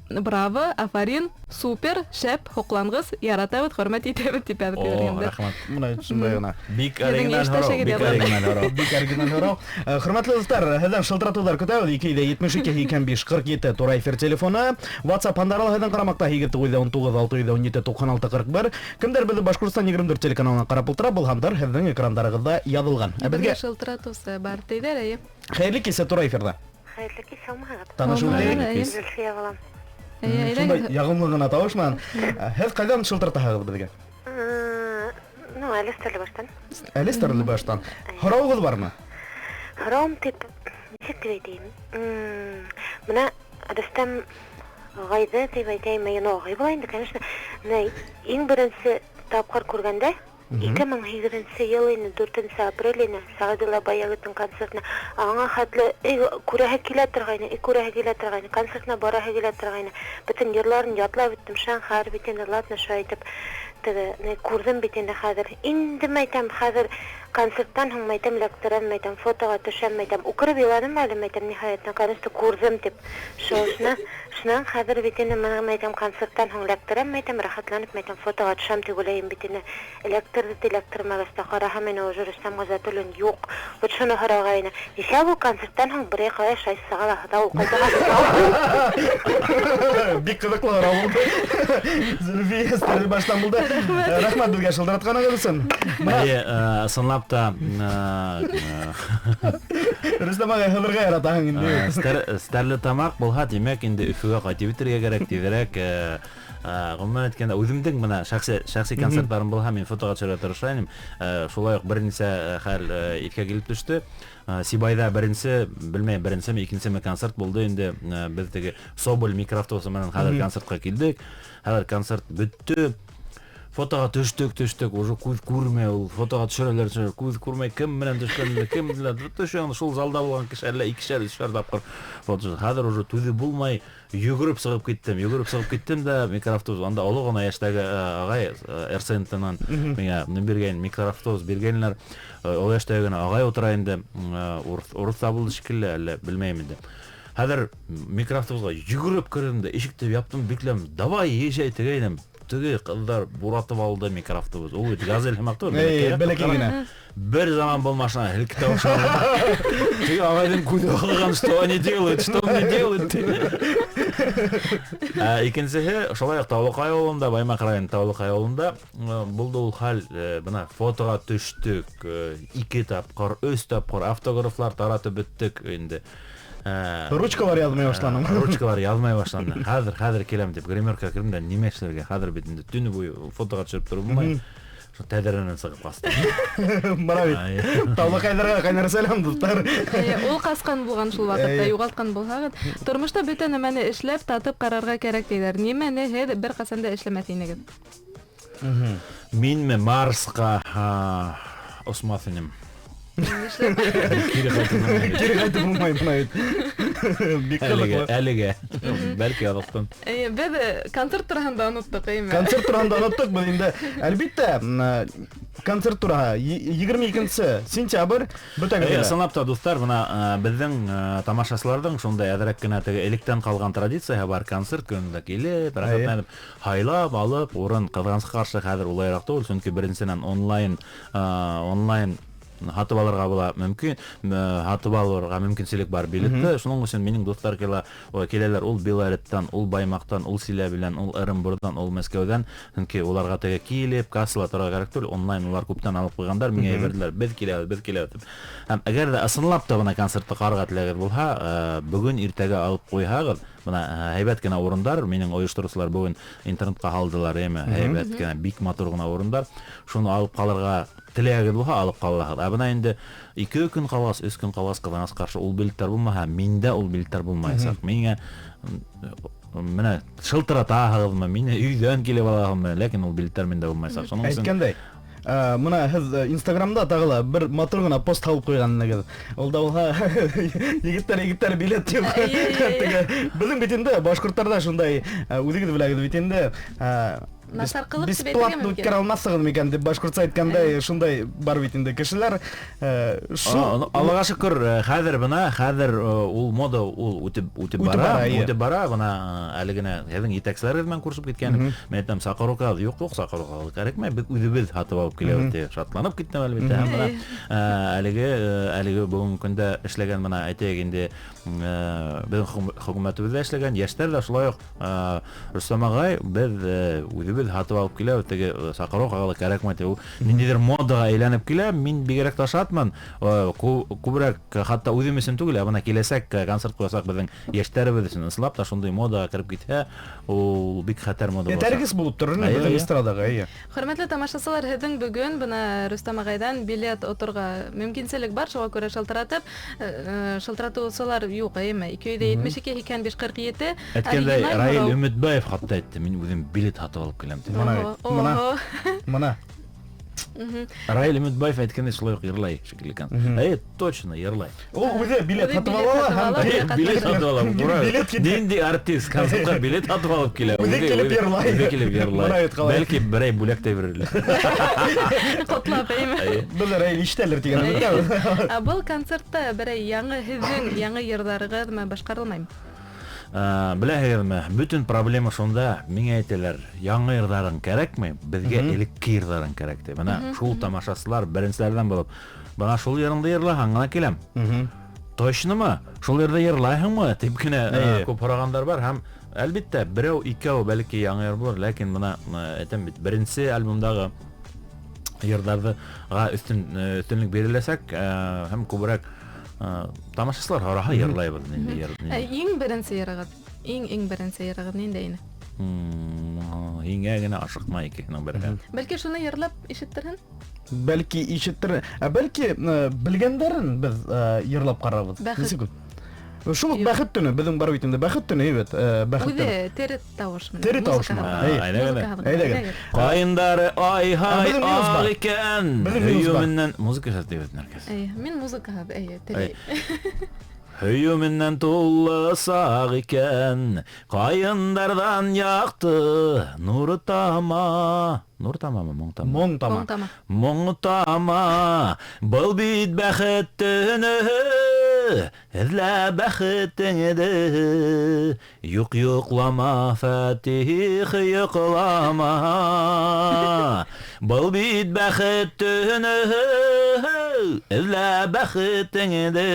Браво, афарин, супер, шәп, һоҡланғыс, яратабыҙ, хөрмәт итәбеҙ тип яҙып ебәргәндәр.
Рәхмәт.
Бына шундай ғына.
Бик оригиналь һорау, бик оригиналь һорау.
Бик оригиналь һорау. Хөрмәтле дуҫтар, һеҙҙән шылтыратыуҙар көтәбеҙ. 272 85 47 тура эфир телефоны. WhatsApp һандары һеҙҙең ҡарамаҡта 819 617 96 41. Кемдәр беҙҙе Башҡортостан 24 телеканалынан ҡарап ултыра, был һандар һеҙҙең экрандарығыҙҙа яҙылған. Ә беҙгә
шылтыратыусы бар тейҙәр, әйе.
Хәйерле кис, тура эфирҙа.
Хәйерле кис, һаумыһығыҙ.
Танышыу итәйек.
Зөлфиә булам.
Шундай яғымлы ғына тауыш менән. Һеҙ ҡайҙан шылтыратаһығыҙ беҙгә?
Ну, әле Стәрлебаштан.
Әле Стәрлебаштан. Һорауығыҙ бармы?
Һорауым тип, нисек тип әйтәйем? Бына Рөстәм ағайҙы тип әйтәйем, ну, ағай була инде, конечно. Бына иң беренсе тапҡыр күргәндә 2008 йыл ине, 4 апрель ине, Сәғәҙулла Баяғитың концертына. Аңа хәтле күрәһе килә торғайны, күрәһе килә торғайны, концертына бараһы килә торғайны. Бөтөн йырларын ятлап бөттөм, Шанхар бит инде, ладно, шулай итеп, теге, күрҙем бит инде хәҙер. Инде мәйтәм, хәҙер концерттан һуң мәйтәм, эләктерәм, мәйтәм, фотоға төшәм, мәйтәм, үкереп иланым әле, мәйтәм, ниһайәт, наконец-то күрҙем тип. Шунан хәҙер бит инде, мына мәйтәм, концерттан һуң эләктерәм, мәйтәм, рәхәтләнеп, мәйтәм, фотоға төшәм тип уйлайым бит инде. Эләктерҙе, эләктермәгәс тә ҡараһам, инде уже Рөстәм Ғиззәтуллин юҡ. Вот шуны һорауға ине. Нисә ул концерттан һуң берәй ҡалай шайсаға ла һата ул ҡайтаға?
Бик ҡыҙыҡлы һорау булды. Зөлфиә Стәрлебаштан булды. Рәхмәт беҙгә шылтыратҡанығыҙ өсөн.
Әйе, ысынлап та,
Рөстәм ағай, һыҙырға яратаһың инде.
Стәрлетамаҡ булһа, тимәк, инде Өфөгә ҡайтып етергә кәрәк, тиҙерәк. Ғөмүмән әйткәндә, үҙемдең бына шәхси концерттарым булһа, мин фотоға төшөрә тырыша инем. Шулай уҡ бер нисә хәл иҫкә килеп төштө. Сибайҙа беренсе, белмәйем, беренсеме, икенсеме концерт булды инде. Беҙ теге Соболь микроавтобусы менән хәҙер концертҡа килдек. Хәҙер концерт бөттө. Фотоға төштөк, уже күҙ күрмәй, ул фотоға төшөрәләр, күҙ күрмәй, кем менән төшкәнен, кем белә, төшә, шул залда булған кеше әллә икешәр, өсәр тапҡыр фото. Хәҙер уже түҙеп булмай, йүгереп сығып киттем дә микроавтобус, анда оло ғына йәштәге ағай РСНТ-нан миңә биргән микроавтобус биргәнләр, оло йәштәге генә ағай ултыра инде, урыҫ та булды шикелле, әллә белмәйем инде. Хәҙер микроавтобусға йүгереп керҙем дә, ишекте яптым, бикләм, давай, езжай тигәйнем. Теге ҡыҙҙар буратып алды микроавтобус. Ул бит газель һымаҡ түгел,
бәләкәй генә.
Бер заман был машина һелкетә башланы. Теге ағайҙың күҙе ағылған, что они делают, что мне делают. Икенсеһе, шулай уҡ Таулыҡай ауылында, Баймаҡ районы Таулыҡай ауылында булды ул хәл. Бына фотоға төштөк, 2 тапҡыр, 3 тапҡыр автографлар таратып бөттөк инде.
Ручкалар яҙмай башланым.
Ручкалар яҙмай башланы. Хәҙер киләм тип гримерка керҙем дә, нимә эшләргә? Хәҙер бит инде төнө буйы фотоға төшөрөп тороп булмай. Шул тәҙрәнән сығып ҡастым.
Бара бит. Таулыҡайҙарға ҡайнар сәләм, дуҫтар.
Ул ҡасҡан булған шул ваҡытта, юғалтҡан булһағыҙ. Тормошта бөтә нәмәне эшләп, татып ҡарарға кәрәк тиҙәр. Нимәне һеҙ бер ҡасан да эшләмәҫ инегеҙ?
Минме Марсҡа осмаҫ инем. Кире
ҡайтып булмай бына бит. Бик ҡыҙыҡлы.
Әлегә. Бәлки яҙыҡтым.
Беҙ концерт тураһында оноттоҡ, әйме?
Концерт тураһында оноттоҡ беҙ инде. Әлбиттә, концерт тураһы 22 сентябрь бөтәгеҙ лә.
Ысынлап та, дуҫтар, бына беҙҙең тамашасыларҙың шундай әҙерәк кенә теге электән ҡалған традицияһы бар. Концерт көнөндә килеп, рәхәтләнеп, һайлап алып, урын ҡыҙғанысҡа ҡаршы хәҙер улайыраҡ түгел, сөнки беренсенән онлайн һатып алырға була мөмкин, һатып алырға мөмкинселек бар билетты. Шуның өсөн минең дуҫтар киләләр, ул Белореттан, ул Баймаҡтан, ул Силәбелән, ул Ырымбурҙан, ул Мәскәүҙән. Сөнки уларға теге килеп кассала торорға кәрәк түгел, онлайн улар күптән алып ҡуйғандар, миңә ебәрҙеләр, беҙ киләбеҙ, беҙ киләбеҙ тип. Һәм әгәр ҙә ысынлап та бына концертты ҡарарға теләгегеҙ булһа, бөгөн иртәгә алып ҡуйһағыҙ, бына һәйбәт кенә урындар, минең ойоштороусылар бөгөн интернетҡа һалдылар, әйме, һәйбәт кенә, бик матур ғына урындар. Шуны алып ҡалырға теләгегеҙ булһа, алып ҡалаһығыҙ. Ә бына инде 2 көн ҡалғас, 3 көн ҡалғас, ҡыҙғаныс ҡаршы ул билеттар булмаһа, миндә ул билеттар булмаясаҡ. Миңә менә шылтыратаһығыҙмы, мине өйҙән килеп алаһығыҙмы, ләкин ул билеттар миндә булмаясаҡ. Шуның өсөн
әйткәндәй, мына һеҙ Инстаграмда тағы ла бер матур ғына пост һалып ҡуйғанһығыҙ. Ул да булһа егеттәр билет юҡ. Беҙҙең бит инде башҡорттарҙа шундай, үҙегеҙ беләгеҙ бит инде,
насар ҡылып тип әйтергә
бесплатно
мөмкин.
Үткәрә алмаҫһығыҙ микән тип башҡортса әйткәндәй, шундай бар бит инде кешеләр. Шул
Аллаға шөкөр, хәҙер бына, хәҙер ул мода ул үтеп бара, үтеп бара. Бына әле генә һеҙҙең етәкселәрегеҙ менән күрешеп киткәнем. Мин әйтәм, саҡырыу юҡ, юҡ, саҡырыу кәрәкмәй, беҙ үҙебеҙ һатып алып киләбеҙ тип шатланып киттем әлбиттә. Һәм бына әлеге бөгөнгө көндә эшләгән, бына әйтәйек инде, беҙҙең хөкүмәтебеҙҙә эшләгән йәштәр ҙә шулай уҡ, Рөстәм ағай, беҙ үҙебеҙ һатып алып киләбеҙ, теге саҡырыу ҡағыҙы кәрәкмәй тип, ул ниндәйҙер модаға әйләнеп килә. Мин бигерәк тә шатмын, күберәк хатта үҙем өсөн түгел, ә бына киләсәк концерт ҡуйсаҡ беҙҙең йәштәребеҙ өсөн ысынлап та шундай модаға кереп китһә, ул бик хәтәр мода буласаҡ.
Этәргес булып торор инде беҙҙең эстрадаға, эйе.
Хөрмәтле тамашасылар, һеҙҙең бөгөн бына Рөстәм ағайҙан билет оторға мөмкинселек бар, шуға күрә шылтыратыусылар юҡ, эйме? 272 85 47.
Әйткәндәй, Раил Өмөтбаев хатта әйтте, мин үҙем билет һатып алып киләм тип.
Мына, мына.
Раил Өмөтбаев әйткәндәй шулай уҡ йырлай шикелле икән. Әйе, точно йырлай.
Ул үҙе билет һатып ала һәм
билет һатып ала. Ниндәй артист концертҡа билет һатып алып килә?
Үҙе килеп йырлай.
Үҙе килеп йырлай. Бәлки берәй бүләк тә бирерләр.
Ҡотлап, әйме?
Беҙ Раил ишетәлер тигән өмөттәбеҙ.
Ә был концертта берәй яңы һеҙҙең яңы йырҙарығыҙмы башҡарылмаймы?
Беләһегеҙме, бөтөн проблема шунда, миңә әйтәләр, яңы йырҙарың кәрәкме, беҙгә элекке йырҙарың кәрәк ти. Бына шул тамашасылар беренселәрҙән булып, бына шул йырыңды йырлаһаң ғына киләм. Точномы? Шул йырҙы йырлайһыңмы? Тип кенә күп һорағандар бар. Һәм әлбиттә, берәү, икәү бәлки яңы йыр булыр, ләкин бына әйтәм бит, беренсе альбомдағы йырҙарҙыға өҫтөнлөк биреләсәк, һәм күберәк тамашасылар һораһа йырлайбыҙ ниндәй йыр.
Иң беренсе йырығыҙ, иң беренсе йырығыҙ ниндәй ине?
Һиңә генә ашыҡма икеһенең береһе.
Бәлки шуны йырлап ишеттерһен?
Бәлки ишеттер, ә бәлки белгәндәрен беҙ йырлап ҡарарбыҙ.
Бәхет.
Нисек ул? Шул уҡ бәхет төнө, беҙҙең бар бит инде бәхет төнө, бит, бәхет төнө.
Үҙе тере тауыш менән.
Тере тауыш менән. Әйҙәгеҙ.
Ҡайындары ай-һай ағ икән. Һөйөү менән музыка һаҙ тип Нәркәс.
Әйе, мин музыка һаҙ, әйе, теләй.
Һөйөү менән тулы саҡ икән, ҡайындарҙан яҡты нур тама. Нур тамамы, моң тама?
Моң тама.
Моң тама. Был бит бәхет төнө, эҙлә бәхетеңде. Юҡ йоҡлама, Фәтих, йоҡлама. Был бит бәхет төнө, эҙлә бәхетеңде.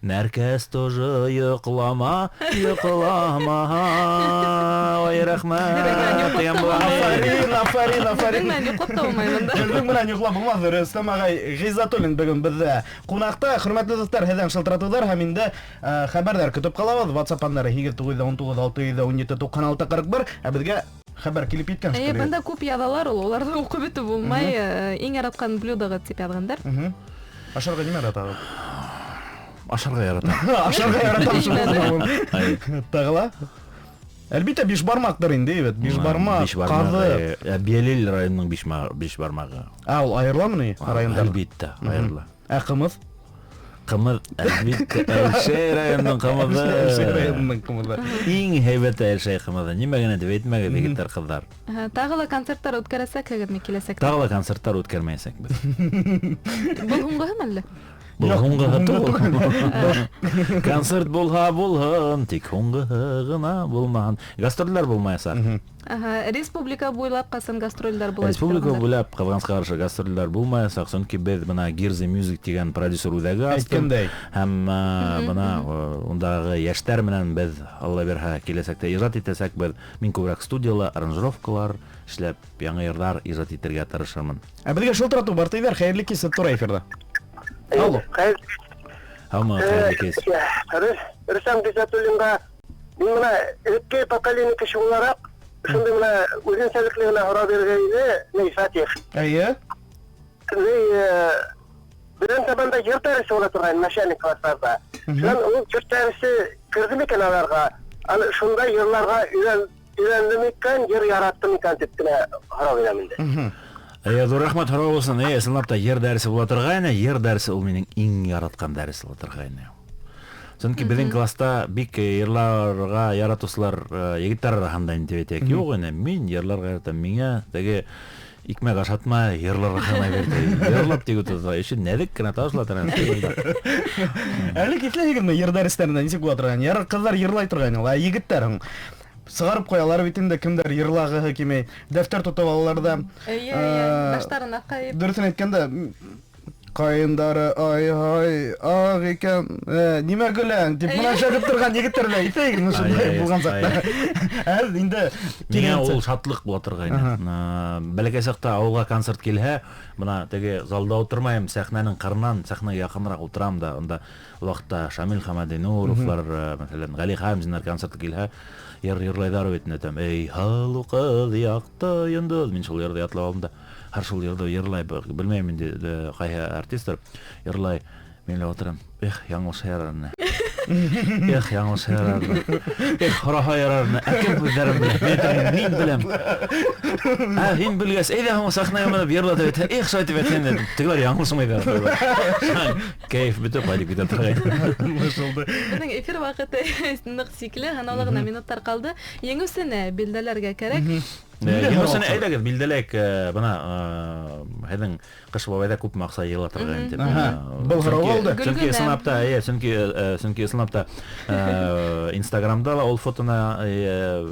Нәркәс тоже йоҡлама, йоҡлама. Ой, рәхмәт.
Афарин, афарин, афарин.
Беҙҙең менән йоҡлап та булмай бында.
Беҙҙең менән йоҡлап булмаҫ. Рөстәм ағай Ғиззатуллин бөгөн беҙҙә ҡунаҡта. Хөрмәтле дуҫтар, һеҙҙән шылтыратыуҙар һәм инде хәбәрҙәр көтөп ҡалабыҙ. WhatsApp һандары 8 9 19 617 96 41. Ә беҙгә хәбәр килеп еткән
Әйе,
шикелле.
бында күп яҙалар ул, уларҙы уҡып бөтөп булмай. Иң яратҡан блюдоғыҙ тип яҙғандар.
Ашарға нимә яратағыҙ?
Ашарға яратам.
Ашарға яратам шул. Тағы ла? Әлбиттә, биш бармаҡтыр инде, бит. Биш бармаҡ, ҡаҙы.
Белел районының биш бармағы.
Ә, ул айырыламы ни райондар?
Әлбиттә, айырыла.
Ә ҡымыҙ?
Ҡымыҙ, әлбиттә, Әлшәй районының ҡымыҙы.
Әлшәй районының ҡымыҙы.
Иң һәйбәте Әлшәй ҡымыҙы. Нимә генә тип әйтмәгеҙ, егеттәр, ҡыҙҙар.
Тағы ла концерттар үткәрәсәкһегеҙме киләсәктә?
Тағы ла концерттар үткәрмәйәсәкбеҙ.
Был һуңғыһымы әллә?
Был
Юҡ,
һуңғыһы
һуңғы
түгел. Концерт булһа булһын, тик һуңғыһы ғына булмаһын. Гастролдәр булмаясаҡ.
Республика буйлап ҡасан гастролдәр була?
Республика буйлап ҡыҙғанысҡа ҡаршы гастролдәр булмаясаҡ, сөнки беҙ бына Гирзи Music тигән продюсер үҙәге астыҡ.
Әйткәндәй.
Һәм бына ундағы йәштәр менән беҙ, Алла бирһә, киләсәктә ижад итәсәкбеҙ. Мин күберәк студияла аранжировкалар эшләп, яңы йырҙар ижад итергә тырышырмын.
Ә беҙгә шылтыратыу бар тиҙәр, хәйерле кис, тура эфирҙа. Алло.
Һаумы, хәйерле кис.
Рөстәм Ғиззатуллинға мин бына элекке поколение кеше булараҡ шундай бына үҙенсәлекле генә һорау бирергә ине, ни, Фатих.
Әйе.
Ни, беҙҙең заманда йыр дәресе була торған начальник классларҙа. Шунан ул йыр дәресе керҙе микән аларға? Аны шундай йырларға өйрәнде микән, йыр яратты микән тип кенә һорау бирәм инде.
Әйе, ҙур рәхмәт һорау булсын. Әйе, ысынлап та йыр дәресе була торғайны. Йыр дәресе ул минең иң яратҡан дәрес була торғайны. Сөнки беҙҙең класста бик йырларға яратыусылар егеттәр араһында инде тип әйтәйек. Юҡ ине, мин йырларға яратам. Миңә теге икмәк ашатма, йырларға ғына бир ти. Йырлап тик ултыра. Еще нәҙек кенә тауышлап тора.
Әле киҫләйһегеҙме йыр дәрестәрендә нисек була торған? Ярар, ҡыҙҙар йырлай торған ул, ә егеттәр һуң? Сығарып ҡуялар бит инде, кемдәр йырлағыһы килмәй, дәфтәр тотоп алалар да.
Эйе, эйе, баштарын аҡайып.
Дөрөҫөн әйткәндә, ҡайындары ай-һай ағ икән, нимә көләң тип бына шәлеп торған егеттәр ҙә иҫәйгеҙме шундай булған саҡта? Ә инде
Миңә
килгәнсе.
ул шатлыҡ була торғайны. Бәләкәй саҡта ауылға концерт килһә, бына теге залда ултырмайым, сәхнәнең ҡырынан, сәхнәгә яҡыныраҡ ултырам да, унда ул ваҡытта Шамил Хамадинуровлар, мәҫәлән, Ғәли Хәмзиннар концерты килһә, йыр йырлайҙар бит инде, әйтәм, эй, һылыу ҡыҙ, яҡты йондоҙ. Мин шул йырҙы ятлап алдым да, һәр шул йырҙы йырлай, белмәйем инде, ҡайһы артистар йырлай. Мин лә ултырам, эх, яңылыш ярарны. Эх, яңылыш ярарны. Эх, һораһа ярарны. Ә кем һүҙҙәрен белә? Мин әйтәм, мин беләм. Ә, һин белгәс, әйҙә һуң сәхнәгә менеп йырла тип әйтһә, эх, шулай тип әйтһәң дә, тегеләр яңылышмайҙар. Кәйеф бөтөп ҡайтып китә торғайны.
Аңлашылды.
Беҙҙең эфир ваҡыты ныҡ сикле, һанаулы ғына минуттар ҡалды. Еңеүсене билдәләргә кәрәк.
Еңеүсене әйҙәгеҙ, билдәләйек, бына, һеҙҙең Ҡыш бабайҙа күпме аҡса йыйыла торған тип.
Был һорау алды.
Сөнки
Гөлгөнә.
ысынлап та, эйе, сөнки ысынлап та, Инстаграмда ла ул фотоны,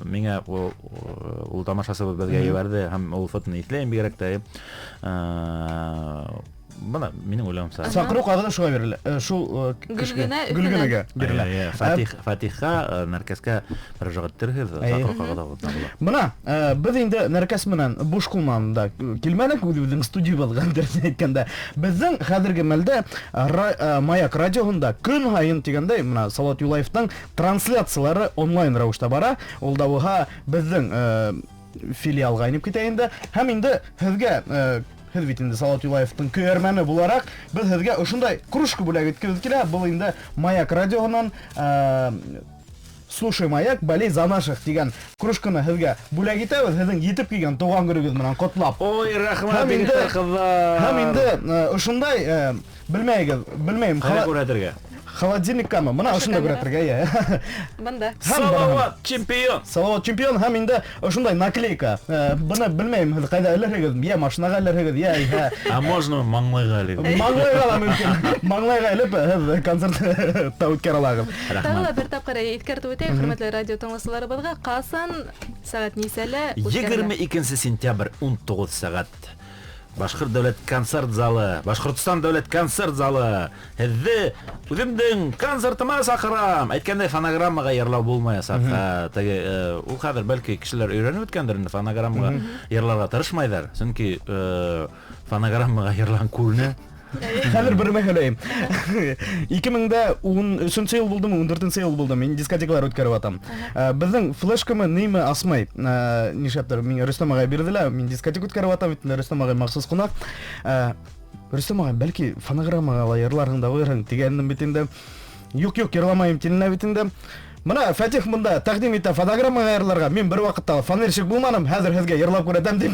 миңә ул тамашасыбыҙ беҙгә ебәрҙе һәм ул фотоны иҫләйем бигерәк тә, эйе. Бына минең уйлауымса.
Саҡырыу ҡағыҙы шуға бирелә. Шул кешегә.
Гөлгөнә,
Гөлгөнәгә бирелә.
Эйе, Фатихҡа, Нәркәскә мөрәжәғәт иттерһегеҙ, саҡырыу ҡағыҙы була.
Бына, беҙ инде Нәркәс менән буш ҡулман да килмәнек, үҙебеҙҙең студиябыҙға дөрөҫөн әйткәндә. Беҙҙең хәҙерге мәлдә Маяк радиоһында көн һайын тигәндәй, бына Салауат Юлаевтың трансляциялары онлайн рәүештә бара. Ул да булһа беҙҙең филиалға инеп китә инде. Һәм инде һеҙгә Һеҙ бит инде Салауат Юлаевтың көйәрмәне булараҡ, беҙ һеҙгә ошондай кружка бүләк иткебеҙ килә. Был инде Маяк радиоһынан «Слушай Маяк, болей за наших» тигән кружканы һеҙгә бүләк итәбеҙ, һеҙҙең етеп килгән тыуған көнөгөҙ менән ҡотлап.
Ой, рәхмәт,
Һәм инде-
егеттәр, ҡыҙҙар.
Һәм инде ошондай, белмәйегеҙ, белмәйем,
Ҡайҙа күрһәтергә?
Холодильниккамы? Мына ошонда
камера.
күрһәтергә, йә.
Бында.
Һәм бына-
Салауат чемпион.
Салауат чемпион һәм инде ошондай наклейка. Быны белмәйем, һеҙ ҡайҙа элерһегеҙ, йә машинаға элерһегеҙ, йә йә
А можно маңлайға әле?
Маңлайға ла мөмкин. Маңлайға элеп һеҙ концертта үткәрә алаһығыҙ.
Тағы ла бер тапҡыр иҫкәртеп үтәйек, хөрмәтле радио тыңлаусыларыбыҙға, ҡасан, сәғәт нисәлә үткәрелә?
22 сентябрь 19 сәғәт. Башҡорт дәүләт концерт залы, Башҡортостан дәүләт концерт залы. Һеҙҙе үҙемдең концертыма саҡырам. Әйткәндәй, фонограммаға йырлау булмаясаҡ. Теге, ул хәҙер бәлки кешеләр өйрәнеп бөткәндер инде, фонограммаға йырларға тырышмайҙар. Сөнки фонограммаға йырлаған күренә.
Хәҙер бер мәһәләйем. 2013 йыл булдымы, 14 йыл булдымы, мин дискотекалар үткәреп атам. Беҙҙең флешкамы нимә асмай. Нишләптер миңә Рөстәм ағай бирҙе лә, мин дискотека үткәреп атам, бит инде Рөстәм ағай махсус ҡунаҡ. Рөстәм ағай, бәлки фонограммаға ла йырларһың да ҡуйырһың тигәнем бит инде. Юҡ, юҡ, йырламайым тинелә бит инде. Мына Фатих мында тәҡдим итә фонограммаға йырларға. Мин бер ваҡытта ла фонарщик булманым, хәҙер һеҙгә йырлап күрһәтәм тип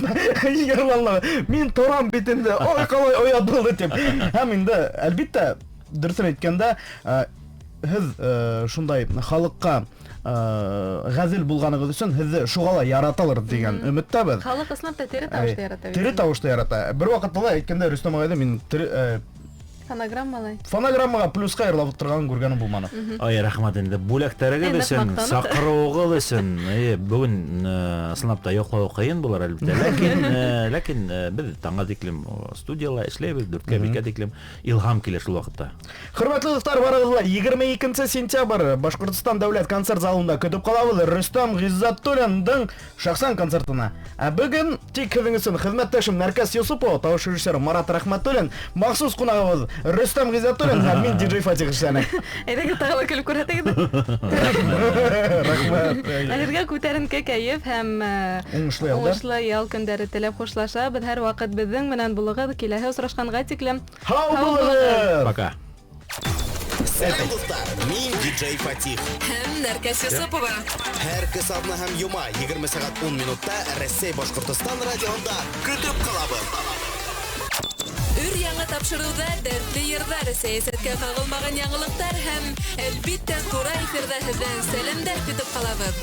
йырланы. Мин торам бит инде, ой, ҡалай оят булды тип. Һәм инде, әлбиттә, дөрөҫөн әйткәндә, һеҙ шундай халыҡҡа ғәҙел булғанығыҙ өсөн һеҙҙе шуға ла яраталыр тигән өмөттәбеҙ.
Халыҡ ысынлап та тере тауышты ярата бит.
Тере тауышты ярата. Бер ваҡытта ла әйткәндә Рөстәм ағайҙы мин тере,
Фонограммалай.
фонограммаға плюсҡа йырлап ултырғанын күргәнем булманы.
Ай, рәхмәт инде бүләктәрегеҙ
Ныҡ
өсөн,
маҡтанып.
саҡырыуығыҙ өсөн. Бөгөн ысынлап та йоҡлау ҡыйын булыр әлбиттә. Ләкин, беҙ таңға тиклем студияла эшләйбеҙ, дүрткә, бишкә тиклем. Илһам килә шул ваҡытта.
Хөрмәтле дуҫтар, барығыҙҙы ла 22 сентябрь Башҡортостан дәүләт концерт залында көтөп ҡалабыҙ Рөстәм Ғиззәтуллиндың шәхсән концертына. Ә бөгөн тик һеҙҙең өсөн хеҙмәттәшем Нәркәс Юсупова, тауыш режиссеры Марат Рәхмәтуллин, махсус ҡунағыбыҙ Рөстәм Ғиззәтуллин һәм мин диджей Фатих эшләне.
Әйҙәгеҙ, тағы ла көлөп күрһәтегеҙ.
Рәхмәт.
Ә һеҙгә күтәренке кәйеф һәм
Уңышлы ялдар.
уңышлы ял көндәре теләп хушлашабыҙ. Һәр ваҡыт беҙҙең менән булығыҙ. Киләһе осрашҡанға тиклем.
Һау
Һау
булығыҙ.
булығыҙ.
Пока.
Сәлам, дуҫтар. Мин диджей Фатих.
Һәм Нәркәс Юсупова.
Һәр көн һәм йома 20 сәғәт 10 минутта Рәсәй Башҡортостан радиоһында көтөп ҡалабыҙ.
Өр яңы тапшырыуҙа дәртле йырҙар, сәйәсәткә ҡағылмаған яңылыҡтар һәм әлбиттә тура эфирҙа һеҙҙән сәләмдәр көтөп ҡалабыҙ.